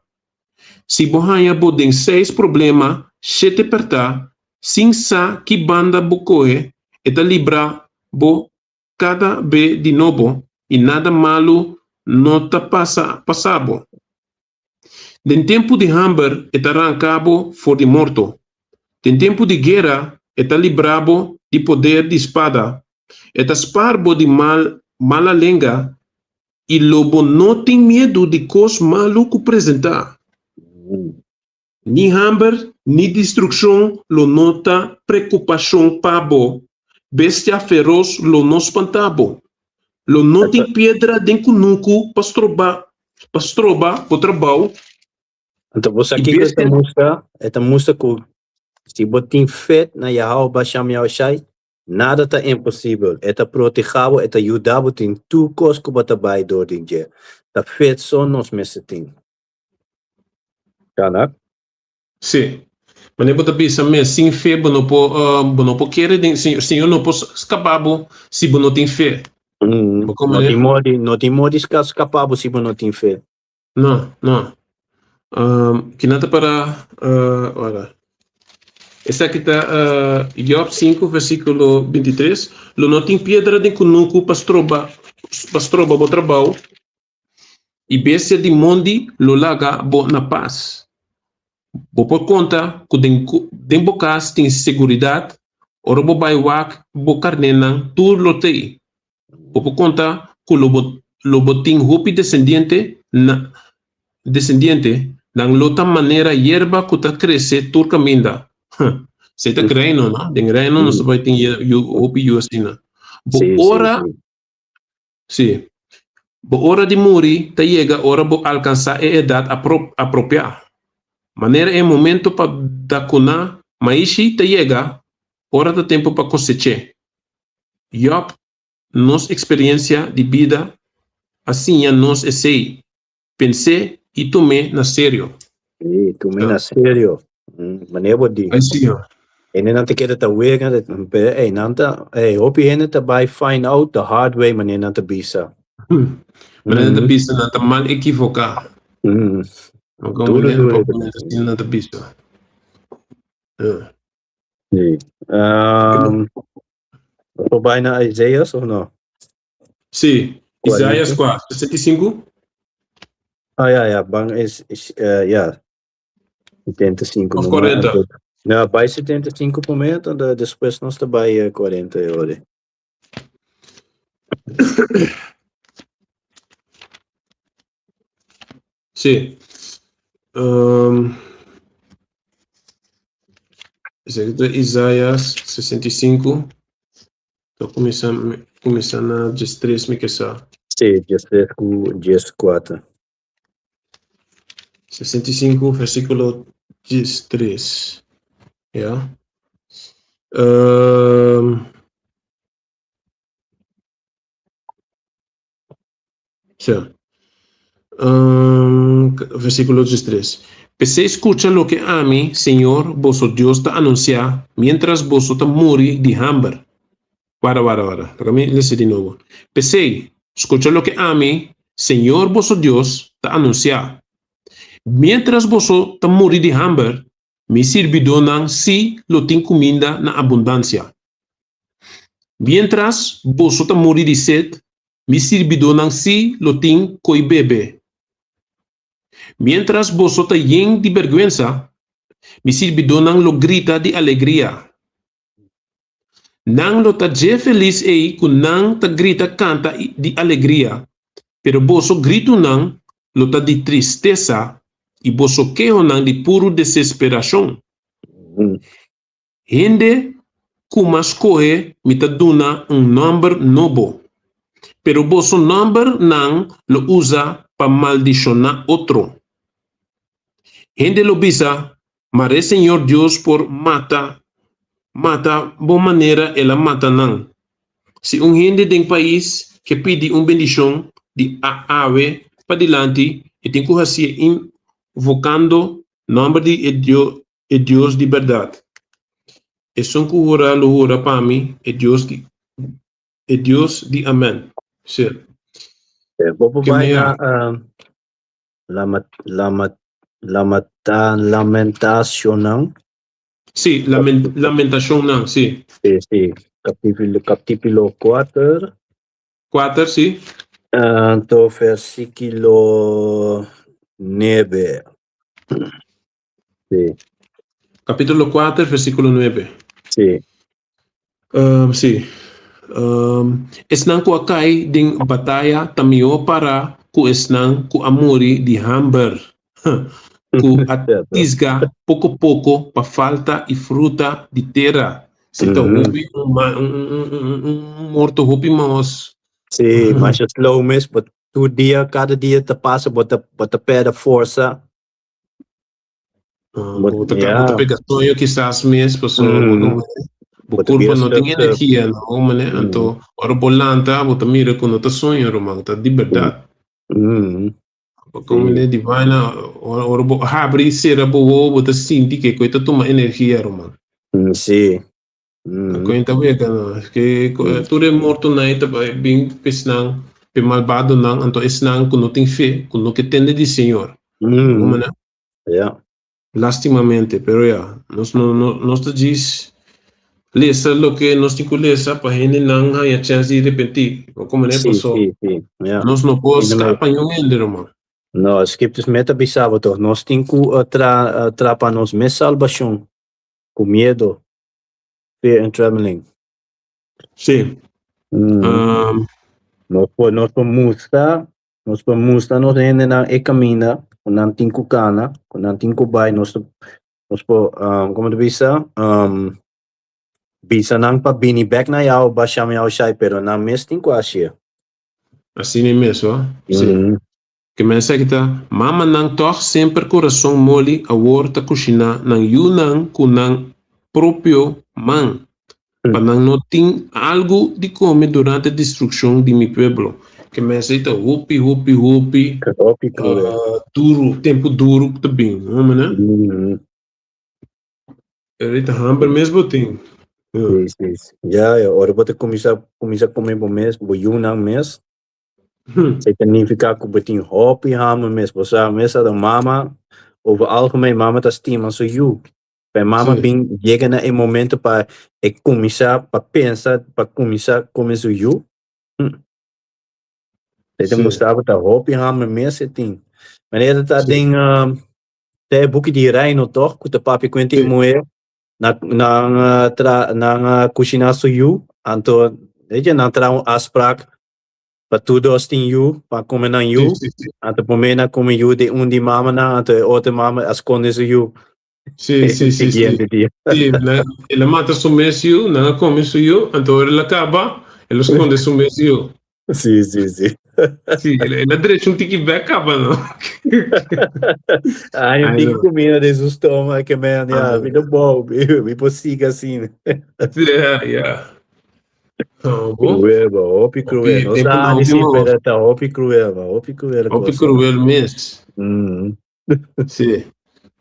Si bo haña bo den seis problema, shete pèrtá, sin sa ki banda bo kohe, E ta libra bo kada be di nobo i nada malu no ta pasa pasa bo. Den tempu di hamber e ta ranka bo for di morto. Den tempu di guera e ta libra bo di poder di spada. E ta spar bo di mal mala lenga i lo bo no tin miedu di kos malu ku presentá. Ni hamber ni destrukshon lo no ta prekupashon pa bo, bestia feros lo no spantá bo. Lo no tin piedra den kunuku pa stroba pa stroba bo trabou. Anto bo sa kiko e ta mustra? E ta mustra ku si bo tin fe na Yahawah Bashem Yahushai, Nada ta imposibel. E ta protehá bo, e ta yuda bo tin tur kos ku bo ta bai dor di dje. Ta fe so nos mester tin. Kana? Sí. Manera bo ta bisa mes, sin fe bo no por, bo no por kere den Señor. Señor no por skapa bo si bo no tin fe. Bo no tin modi, no tin modi skapa bo si bo no tin fe. No, no. Kinan ta para, ora. Esaki ta Job 5 versículo 23. Lo no tin piedra den kunuku pa stroba, pa stroba bo trabou, i bestia di mondi lo laga bo na pas. Bo por konta ku den den bo kas tin seguridat, ora bo bai wak bo karnénan tur lo t'ei. Bo por konta ku lo bo lo bo tin hopi desendiente na desendiente, nan lo ta manera yerba ku ta krese tur kaminda. Huh. Esei ta reino, no? Den reino nos ta bai tin yu hopi yu asina. Bo ora Sí. Bo ora di muri ta yega ora bo alkansá e edat apropiá. Manera e momento pa dakuná maishi ta yega ora ta tempu pa kosech'é. Yòb, Nos eksperensia di bida a siña nos esei. Pens'é i tum'é na serio. Sí, tum'é na serio. Manera bo di. Ai siñor. Hendenan ta keda ta wega, pero ey, nan ta, ey, hopi hende ta bai find out the hard way, manera nan ta bisa. Manera nan ta bisa, nan ta mal ekivoká. Duro, duro. Nan ta bisa. Sí. Um, Bo bai na Isaias of no? Sí, Isaias 4, 65. Ah, ja, ja, bang is, is uh, ja, 75. Of 40. Ja, bij 75 por mes, dan después nos ta bij 40 euro. Sí. Esaki ta Isaias 65. Ta kuminsá kuminsá na diestres mi ke sa. Sí, diestres ku dieskuater. 65 versíkulo diestres. Ya. Sí. Versíkulo diestres. P'esei skucha loke ami, señor, boso Dios, ta anunsiá, miéntras boso ta muri di hamber. Warda, warda, warda. Laga mi lesa di nobo. P'esei, skucha loke ami, señor, boso Dios, ta anunsiá, miéntras boso ta muri di hamber, mi sirbidónan sí lo tin kuminda na abundansia. Miéntras boso ta muri di set, mi sirbidónan sí lo tin ko'i bebe. Miéntras boso ta yen di bèrgwensa, mi sirbidónan lo grita di alegria. Nan lo ta dje felis ei ku nan ta grita kanta di alegria, pero boso gritunan lo ta di tristesa i boso kehonan di puru desesperashon. Hende ku m'a skohe mi ta duna un nòmber nobo, pero boso nòmber nan lo usa pa maldishoná otro. Hende lo bisa, Mare Señor Dios por mata mata bo manera el a mata nan. Si un hende den pais ke pidi un bendishon di awe padilanti, e tin ku hasié invokando nòmber di e e Dios di bèrdat. Esun ku hura lo hura pa mi, e Dios di e Dios di Amèn. Sí. Bo por bai na lama lama lamata lamentacionnan. Sí, lamen lamentacionnan, sí. Sí, sí. Capítulo capítulo 4. 4, sí. Anto versículo 9. Sí. Capítulo 4, versículo 9. Sí. Um, sí. Um, esnan ku a kai den bataya ta mihó para ku esnan ku a muri di hamber, ku a tisga poko poko pa falta i fruta di tera. Si ta hopi un, un, un, un morto hopi mahos. Sí, masha slow mes, but tur dia, kada dia ta pasa, bo ta, bo ta perde forsa. Bo ta, bo ta pega soño kisas mes, paso bo no. Bo kurpa no tin energia no, mane. Anto ora bo lanta bo ta mira ku no ta soño ruman, ta di bèrdat. Kon mane di vaina ora bo habri i sera bo wowo bo ta sinti ke ku e ta tuma energia ruman. Sí. Kon ta wega no, ke tur e mortonan ei ta bai bin pa esnan, pa e malbadonan, anto esnan ku no tin fe, ku no ke tende di Señor. Kon mane? Ya. Lastimamente, pero ya, nos no no nos ta djis lesa loke nos tin ku lesa pa hendenan haña chèns di repentí. Bo komprendé? Sí, Paso sí, sí, ya. nos no por Hende skapa niun hende, ruman. No, Scriptures mes ta bisa bo toch, nos tin ku tra tra pa nos mes salbashon ku miedo, fear and trembling. Sí. Nos por nos por mustra Nos por mustra nos hendenan e kaminda ku nan tin ku kana, ku nan tin ku bai. Nos nos por, komo ta bisa, bisa nan pa bini bèk na Yahweh Basham Yahushai, pero nan mes tin ku hasié. Asina mes, ho? Sí. Ke mensahe ta, Mamanan tòg semper kurason moli awor ta kushiná nan yunan ku nan propio man. Pa nan no tin algu di kome durante destrukshon di mi pueblo. Ke mester ta hopi, hopi, hopi Hopi cruel. duru, tempu duru ku ta bin, no mene? Pero ta hamber mes bo tin. Sí, sí, sí. Ya, ya, ora bo ta kuminsá, kuminsá kome bo mes, bo yunan mes, esei ta nifiká ku bo tin hopi hamber mes. Bo sa mes ora mama, over algemeen mama ta stima su yu. Pa e mama bin yega na e momento pa e kuminsá pa pensa pa kuminsá kome su yu. E ta mustra bo ta hopi hamber mes e tin. Manera ta den den e buki di Reino toch ku ta papia kuenta e muher nan nan tra nan a kushiná su yu anto nan traha un afspraak pa tur dos tin yu pa kome nan yu anto promé nan kome yu di un di mamanan anto e otro mama a skonde su yu. Sí, sí, sí, sí. Sí, el a mata su mes yu, nan a come su yu, anto ora el a caba, el a sconde su mes yu. Sí, sí, sí. Sí, el a drecha un tiki bek caba, no? Ay, un tiki comida den su stoma, que man, ya, mi no bou, mi por siga asina. Yeah, yeah. Oh, bo. Cruel, bo, hopi cruel. No sa ni si, pero ta hopi cruel, bo, hopi cruel. Hopi cruel mes. Sí.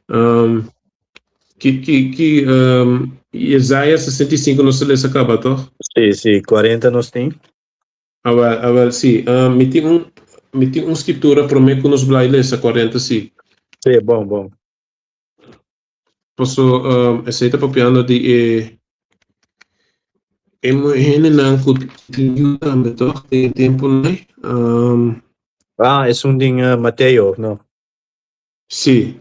Um, ki, ki, ki, um, Isaiah 65 nos lesa kaba, toch? Sí, sí, 40 nos tin. Awel, awel, sí. Um, mi tin un, mi tin un scriptura prome ku nos blai lesa 40, sí. Sí, bon, bon. Paso, um, esei ta papiando di e, e muhénenan ku tin yu tambe, toch? Den e tempunan ei. Um, Ah, esun den uh, Mateo, of no? Sí.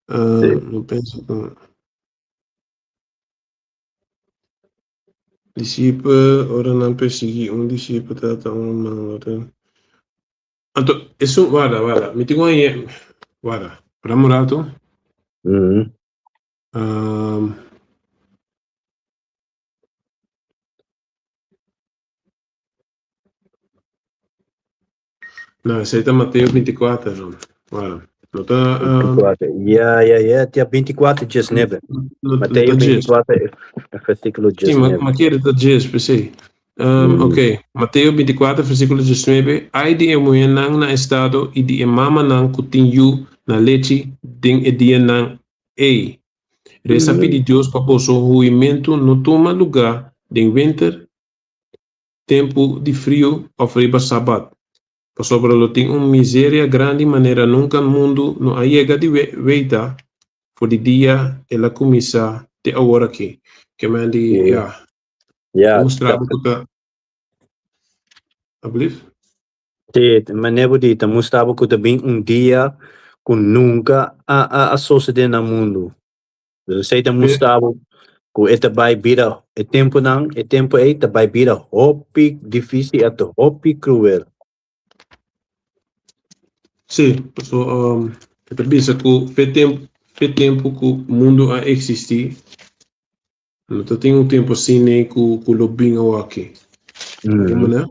Uh, Sí. No pensa ku disipel, ora nan persiguí un disipel trata un man otro. Anto, esun, warda, warda, mi tin ku haña, warda, dame un rato. Um, No, esei ta Mateo 24, no. Bueno, no ta... 24. Ja, ja, ja, ja, 24, 19. No, Mateo no ta 10. 24, versículo Sí, ma, 19. ma kere ta 10, p'esei. Ok, Mateo 24, versículo 19. Ai di e muhénan na estado i di e mamanan ku tin yu na lechi den e dianan ei. Resa pidi Dios pa boso huimentu no tuma lugá den winter tempu di friu òf riba Sabat, pasobra lo tin un miseria grandi manera nunka mundu no a yega di weita for di dia el a kuminsá te awor aki. Ke men di, ya, Ya, ta mustra bo ku ta, alblief? Sí, manera bo di, ta mustra bo ku ta bin un dia ku nunka a sosodé na mundu. Esei ta mustra bo ku e ta bai bira e tempunan, e tempu ei ta bai bira hopi difísil anto hopi kruel. Sí, paso e ta bisa ku fe tempu, fe tempu ku mundu a eksistí, no ta tin un tempu asina ku ku lo bin awaki. Como ne?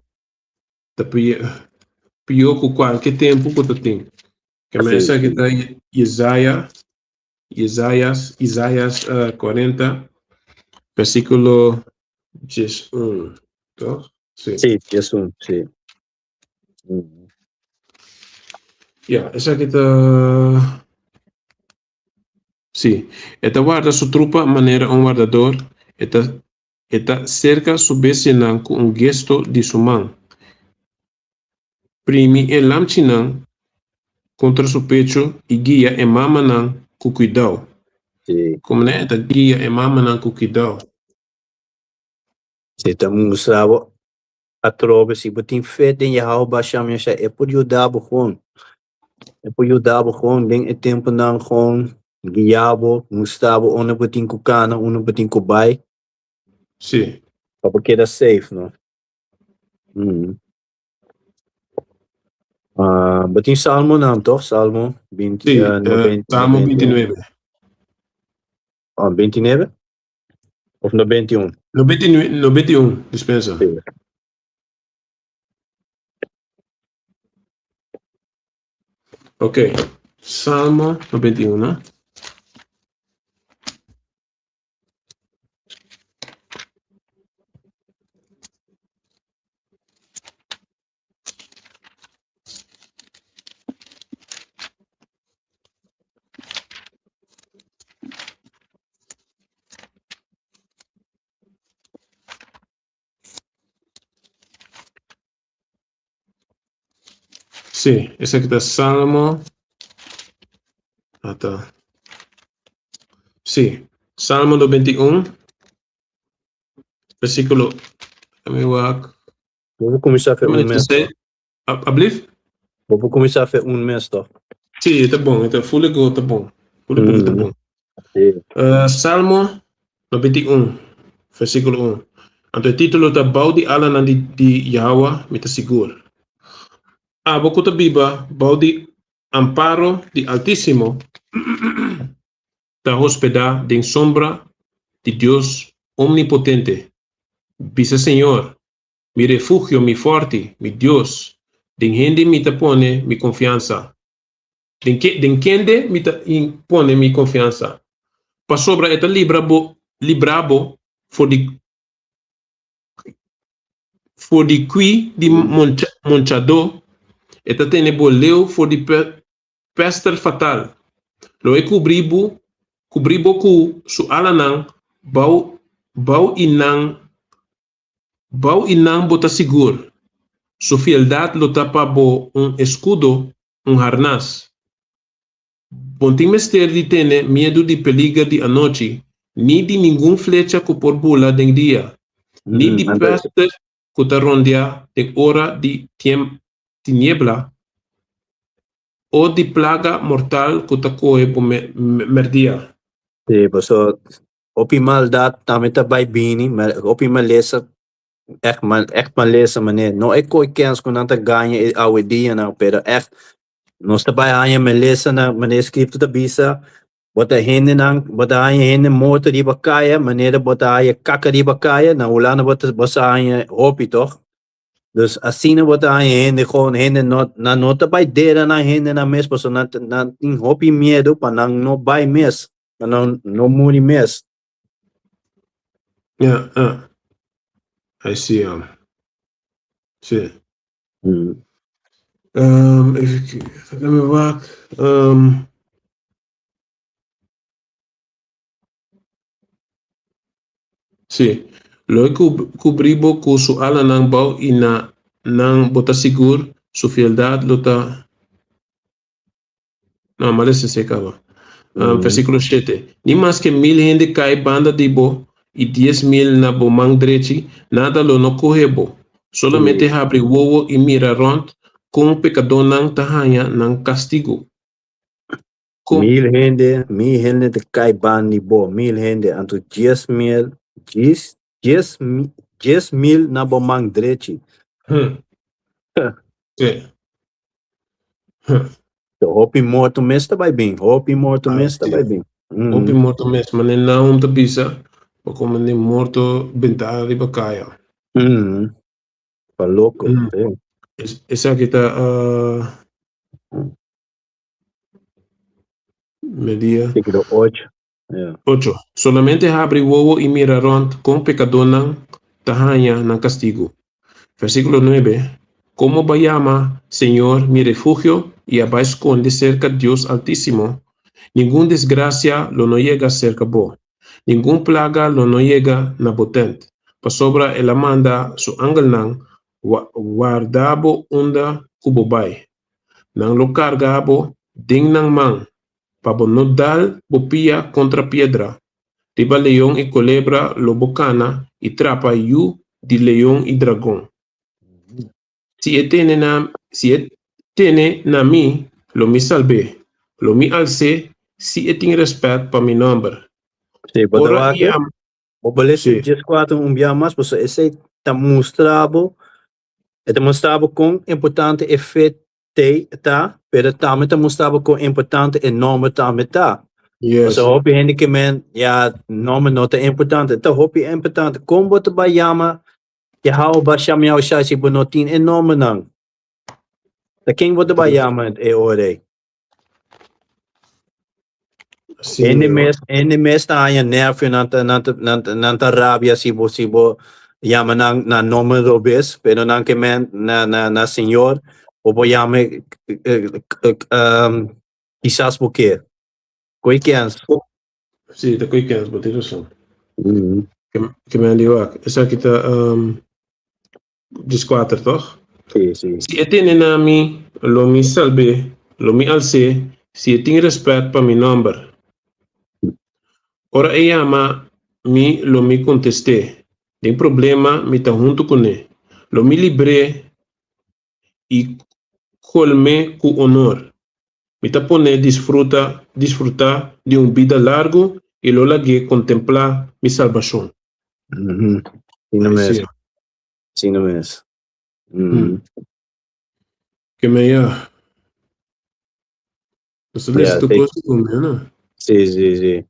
Ta pió ku kualke tempu ku ta tin. Ke men esaki ta Isaiah Isaias, Isaias 40, Versíkulo 11, toch? Sí. Sí, 11, sí. Ja, esaki ta. Sí. E ta warda su trupa manera un wardador, e ta e ta serka su bestianan ku un gesto di su man. Primi e lamchinan kontra su pechu i guia e mamanan ku kuidou. Sí. Komo e ta guia e mamanan ku kuidou. Si ta mustra bo atrobe si bo tin fe den Yahawah Hashem Yahshua e por yuda bo gewoon. E por yuda bo gewoon den e temponan gewoon guia bo, mustra bo unda bo tin ku kana, unda bo tin ku bai. Sí. Pa bo keda safe, no? Bo tin Salmonan, toch? Salmo 20, Sí, Salmo 29. Oh, 29? Of 91? 99, 91, dispensa. Sí. Ok, Salmo 91, no? Sí, esaki ta Salmo. Ata. Sí, Salmo 91, versíkulo. Dame wak. Bo por kuminsá fe un mes. Ablief? Bo por kuminsá fe un mes toch? Sí, ta bon, ta fule go ta bon. Fule go ta bon. Sí. Salmo 91, versíkulo 1. Anto e título ta Bou di alanan di, di Yahweh mi ta sigur. Abo ku ta biba bou di amparo di Altísimo ta hospedá den sombra di Dios Omnipotente. Bisa Señor, Mi refugio, mi fòrti, mi Dios, den hende mi ta pone mi konfiansa. Den ke, den kende mi ta pone mi konfiansa? Pasobra e ta libra bo, libra bo for di, for di kui di moncha, monchadó, e ta tene bo leu for di pe, pester fatal. Lo e kubri bo, kubri bo ku su alanan bou, bou i nan Bou i nan bo ta sigur. Su fieldat lo ta pa bo un eskudo, un harnas. Bo tin mester di tene miedu di peliger di anochi, ni di ningun flecha ku por bula den dia, ni di pèster ku ta rondeá den ora di tiniebla, o di plaga mortal ku ta kohe bo mèrdia. Sí, pasobra Hopi maldad tambe ta bai bini, ma hopi malesa, echt mal, echt malesa manera. No e koi kens ku nan ta gaña e awe dianan, pero echt nos ta bai haña malesanan, manera Skripto ta bisa, bo ta hendenan, bo ta haña hende morto riba kaya, manera bo ta haña kaka riba kaya, na Hulanda bo ta bo sa haña hopi toch? Dus asina bo ta haña hende gewoon, hende no, nan no ta bai dera nan hendenan mes, pasobra nan nan tin hopi miedu pa nan no bai mes. Pa nan no muri mes. Ja, ja. I see, ja. Sí. Even kijken. Laat me wak. Sí. Lo e kubri bo ku su alanan bou i na nan bo ta sigur, su fieldat lo ta. No, ma lesa esei kaba. Versíkulo shete, Ni maske mil hende kai banda di bo i 10,000 na bo man drechi, nada lo no kohe bo. Solamente habri wowo i mira rònt kon pekadónan ta haña nan kastigu. Kon. Mil hende, mil hende ta kai banda di bo, mil hende, anto 10,000, djis, djes, 10,000 na bo man drechi. Sí. Hopi morto mes ta bai bin, hopi morto mes ta bai bin. Hopi morto mes, mane Nahum ta bisa, bo como ni morto benta riba kaya. Pa loko. Esaki ta media. Versículo 8. Ja. 8. Solamente habri wowo i mira rònt kon pekadónan ta haña nan kastigu. Versíkulo 9, Komo bo a yama Señor mi refugio i a bai skonde serka Dios Altísimo, ningun desgrasia lo no yega serka bo, ningun plaga lo no yega na bo tènt, pasobra el a manda su angelnan warda bo unda ku bo bai. Nan lo karga bo den nan man, pa bo no dal bo pia kontra piedra. Riba leon i kolebra lo bo kana i trapa yu di leon i dragon. Si e tene na, si e tene na mi, lo mi salb'é. Lo mi als'é si e tin rèspèt pa mi nòmber. Sí, bo ta Ora wak, i am, bo por lesa sí. 14 un bia mas, pasobra esei ta mustra bo, e ta mustra bo kon importante e fe te ta, pero tambe ta mustra bo kon importante e nòmber tambe ta. Yes. Pasobra hopi hende ke men, ya, nòmber no ta importante. Ta hopi importante. Kon bo ta bai yama Yahawah Bashem Yahushai si bo no tin e nòmbernan? Ta ken bo ta bai yama e ora ei? Sí, Hende no. mes, hende mes ta haña nervio, nan ta, nan ta, nan ta, nan ta rabia si bo, si bo yama nan na nomber robes, pero nan ke men na, na, na Señor, bo por yama eh, eh, um, kisas bo ke. Koi kens. Sí, ta koi kens, bo tin rason. Ke, ke men di wak. Esaki ta um, 14, toch? Sí, sí. Si e tene na mi, lo mi salb'é, lo mi als'é, si e tin rèspèt pa mi nòmber. Ora e yama mi, lo mi kontest'é. Den problema mi ta huntu kuné. Lo mi libr'é i kolm'é ku onor. Mi ta pon'é disfruta, disfrutá di un bida largu i lo lag'é kontemplá mi salbashon. Asina Ai, mes. sí. Asina mes. Ke men ya. Nos ta lesa Ja, tur sí. kos ku men, no? Sí, sí, sí.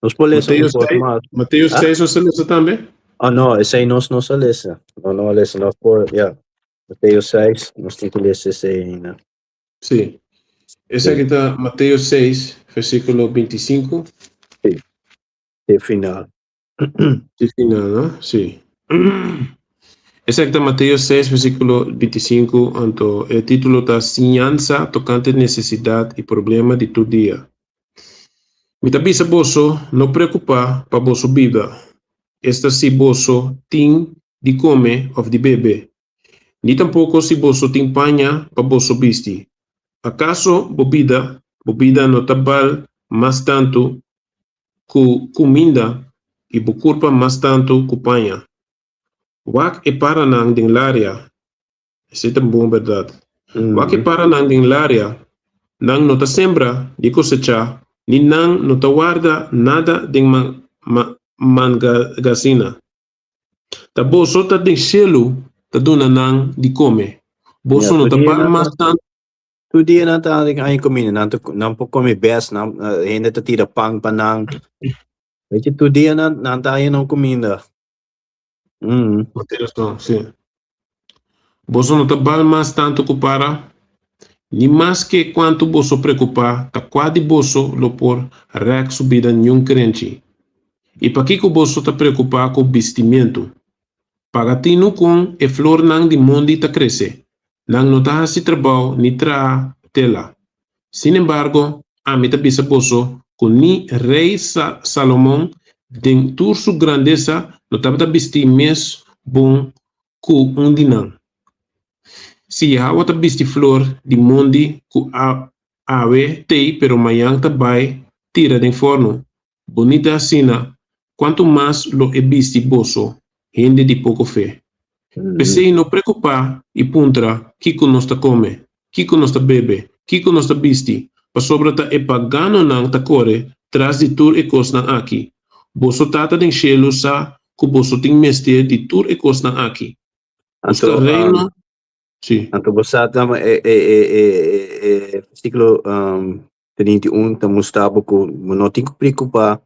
Nos por lesa un Mateo kos 6, mas. Mateo Ah? 6 nos ta lesa tambe? Oh, no, esei nos no sa lesa. No, no a lesa. Nos por, ja. Mateo 6, nos tin ku lesa esei ainda. Sí. Esaki ta Mateo 6, versíkulo 25. Sí. Te final. Te final, no? Sí. Esaki ta Mateo 6, versíkulo 25, anto e título ta Siñansa tokante nesesidat i problema di tur dia. Mi ta bisa boso, no preokupá pa boso bida, esta si boso tin di kome òf di bebe, ni tampoko si boso tin paña pa boso bisti. Akaso bo bida, bo bida no ta bal mas tantu ku kuminda i bo kurpa mas tantu ku paña. Wak e paranan den laria, esei ta bon bèrdat. Wak e paranan den laria, nan no ta sembra ni kosechá, ni nan no ta warda nada den mangasina. Ta boso ta den shelu ta duna nan di kome. Boso no ta bal mas tantu. Tur dia nan ta haña comida, nan ta nan por come bes, nan hende ta tira pan pa nan. Weet je, tur dia nan nan ta haña nan comida. Mm. Bo tin rason, sí. Boso no ta bal mas tantu ku para? Ni maske kuantu boso preokupá, ta kua di boso lo por rèk su bida niun krenchi? I pakiko boso ta preokupá ku bistimentu? Paga tinu kon e flornan di mondi ta krese, nan no ta hasi trabou ni traha tela. Sin embargo, ami ta bisa boso ku ni Rei Salomon den tur su grandesa no tabata bisti mes bon ku un di nan. Si Yahawah ta bisti flor di mondi ku awe t'ei pero mañan ta bai tira den fòrnu, Bonita asina, kuantu mas lo e bisti boso, hende di poko fe? P'esei no preokupá i puntra kiko nos ta kome, kiko nos ta bebe, kiko nos ta bisti, pasobra ta e paganonan ta kore tras di tur e kosnan aki. Boso Tata den shelu sa ku boso tin mester di tur e kosnan aki. Buska Reino. Sí. Anto bo sa ta e e e e e versíkulo 31 ta mustra bo ku bo no tin ku preokupá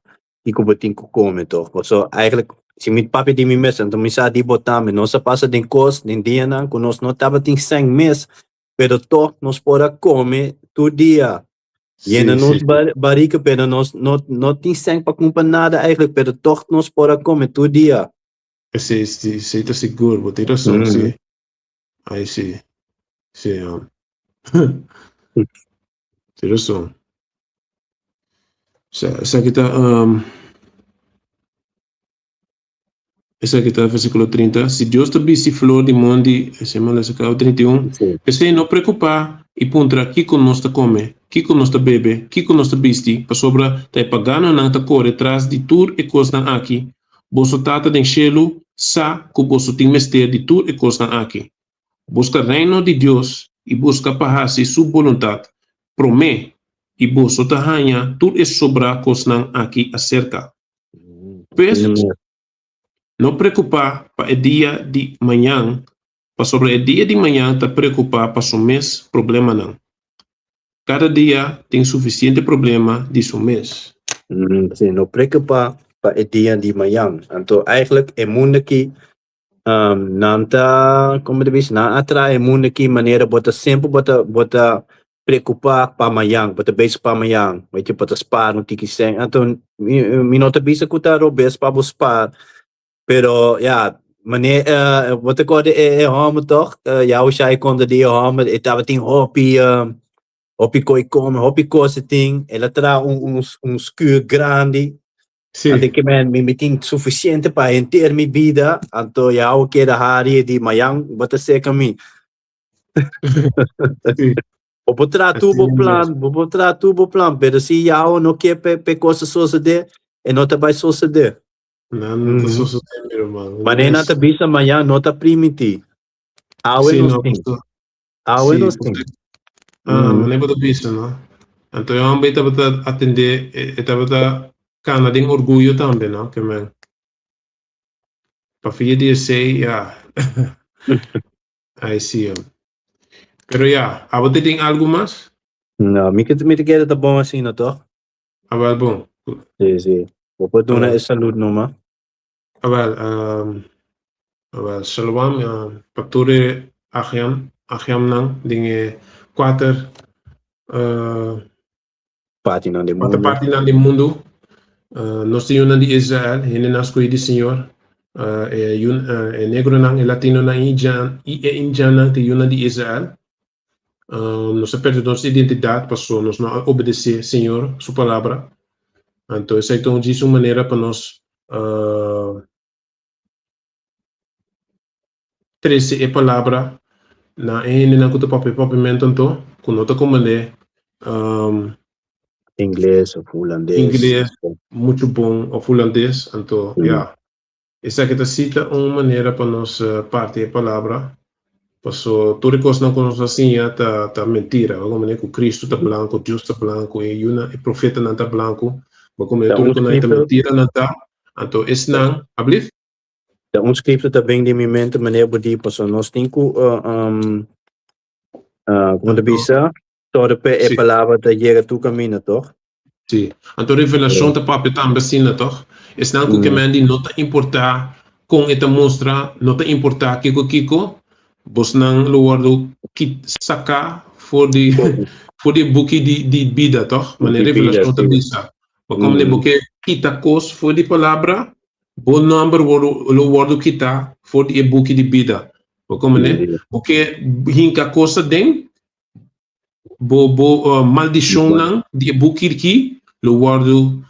kiko bo tin ku kome tòg. Pasobra eigenlijk si mi papia di mi mes anto mi sa di bo tambe. Nos a pasa den kos den dianan ku nos no tabatin sèn mes pero tòg nos por a kome tur dia. Yena Sí, nos sí. barika, pero nos no tin sèn pa kumpra nada eigenlijk, pero toch nos por a kome tur dia. Sí, sí, sí, ta sigur, bo tin rason, sí. Ai, sí. Sí, ja. Tin rason. Esaki ta Esaki ta versíkulo 30. Si Dios ta bisti flor di mondi, esei manda esaki kaba 31. P'esei no preokupá i puntra kiko nos ta kome, kiko nos ta bebe, kiko nos ta bisti, pasobra ta e paganonan ta kore tras di tur e kosnan aki. Boso Tata den shelu sa ku boso tin mester di tur e kosnan aki. Buska Reino di Dios i buska pa hasi su boluntat promé, i boso ta haña tur e sobrá kosnan aki aserka. Pues, no preokupá pa e dia di mañan, pasobra e dia di mañan ta preokupá pa su mes problemanan. Kada dia tin sufisiente problema di su mes. Sí, no preokupá pa e dia di mañan. Anto, eigenlijk, e mundu aki, nan ta, como ta bisa, nan a traha e mundu aki manera bo ta semper bo ta, bo ta preocupa pa mañan, bo ta bezig pa mañan, weet je, bo ta spaar un tiki cen. Anto mi no ta bisa cu ta robes pa bo spaar, pero ya, manera, bo ta corda e homber toch, Yahusha e conta di e homber, e tabatin hopi, hopi coi come, hopi cos e tin, el a traha un schuur grandi. Anto ke men mi tin sufisiente pa henter mi bida, anto Yahweh keda hari e di mayan bo ta seka mi. Bo por traha tur bo plan, bo por traha tur bo plan, pero si Yahweh no ke p'e kos a sosodé, e no ta bai sosodé. Nan no ta sosodé, mi ruman. Manera nan ta bisa mayan no ta primintí. Awe nos tin. Awe nos tin. Ah, manera bo ta bisa, no? Anto e homber tabata atendé, e tabata kana den orguyo tambe, no? Ke men. Pa via di esei, ya. Ai sí. Pero ya, abo te tin algu mas? No, mi ke mi ta kere ta bon asina, toch? Awel, bon. Sí, sí. Bo por duna e salud numa. Awel, awel, shalom pa tur e agiam, agiamnan den e kuater Partinan di kuater mundu. partinan di mundu. Nos ta yunan di Israel, hendenan skohí di Señor. E yun, e negronan, e latinonan i i e indiannan ta yunan di Israel. Nos a perde nos identidat paso nos no a obedesé Señor su palabra. Anto esei ta un djis un manera pa nos trese e palabra na e hendenan ku ta papia papiamentu anto ku no ta komprendé Ingles of hulandes. Ingles muchu bon of hulandes anto ya. Esaki ta sita un manera pa nos parti e palabra, paso tur e kosnan ku nos a siña ta ta mentira. Bo komprende ku Kristu ta blanku, Dios ta blanku, e yunan, e profetanan ta blanku. Bo komprende tur e kosnan ta mentira nan ta. Anto esnan, ablief? Ta un skripto ta bin den mi mente manera bo di, paso nos tin ku komo ta bisa, tòrda pa e palabra ta yega tur kaminda, tòg? Sí. Anto Revelashon ta papia tambe asina, tòg? Esnan ku ke men di no ta importá kon e ta mustra, no ta importá kiko kiko, bosnan lo wòrdu saká for di for di e buki di di bida, tòg? Manera Revelashon ta bisa. Bo komo bo ke kita kos for di palabra, bo nòmber lo wòrdu kitá for di e buki di bida. Bo komo bo ke hinka kos aden, Bo bo maldishonnan di e buki aki lo wòrdu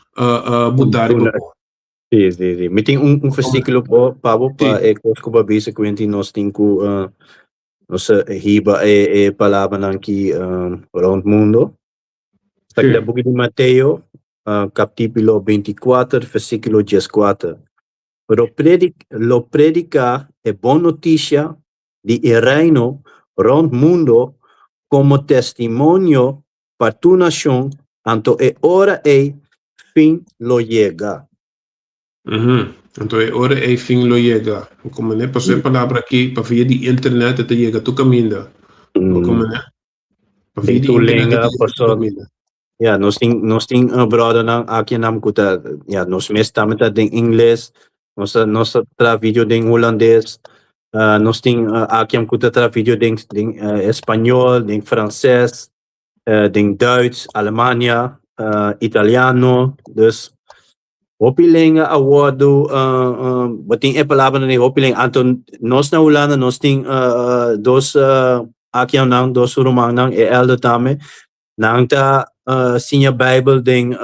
butá riba bo. Sí, sí, sí. Mi tin un versíkulo pa bo pa e kos ku bo a bisa Quentin, nos tin ku nos hiba e e palabranan aki rònt mundo. Ta keda buki di Mateo kapítulo 24 versíkulo 14. Lo lo prediká e bon notisia di e Reino rond mundo como testimonio pa tur nacion, anto e ora ei fin lo yega. Anto e ora ei fin lo yega. Bo komprendé? Pasobra e palabra aki pa via di internet e ta yega tur kaminda. Bo komprendé? Pa via Den di tur internet e lenga, ta yega tur pasobra kaminda. Ya, nos tin, nos tin brothernan aki nan ku ta, ya, nos mes tambe ta den ingles, nos ta, nos ta traha video den hulandes, nos tin aki ku ta traha video den, den español, den franses. Den Duits, Alemania, Italiano, dus hopi lenga a wordo, bo tin e palabranan di hopi lenga. Anto nos na Hulanda nos tin dos akianan, dos rumannan, e elder tambe, nan ta siña Bijbel den,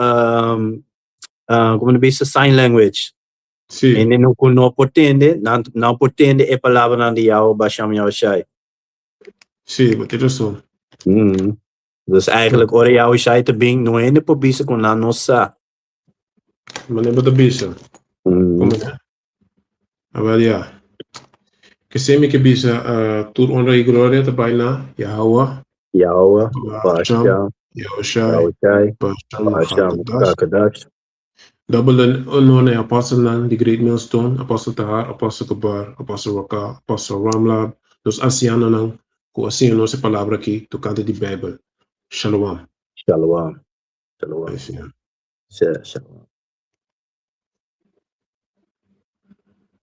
como ta bisa, sign language. Hende no ku no por tende, nan nan por tende e palabranan di Yahweh Basham Yahushai. Sí, bo tin rason. Dus eigenlijk ora Yahushai ta bin, no hende por bisa ku nan no sa. Manera bo ta bisa. Como Awel ya. Kesey mi ke bisa tur honra i gloria ta bai na Yahweh. Yahweh, Basham, Yahushai, Yahushai, Basham, Basham, Hakadash. Hakadash. Double honor na e apostelnan di Great Millstone, Apostel Tahar, Apostel Kabar, Apostel Waka, Apostel Ramlab, nos ansianonan ku a siña nos e palabra aki tokante di Beibel. Shalom. Shalom. Shalom. Ay, Señor. Sí, shalom.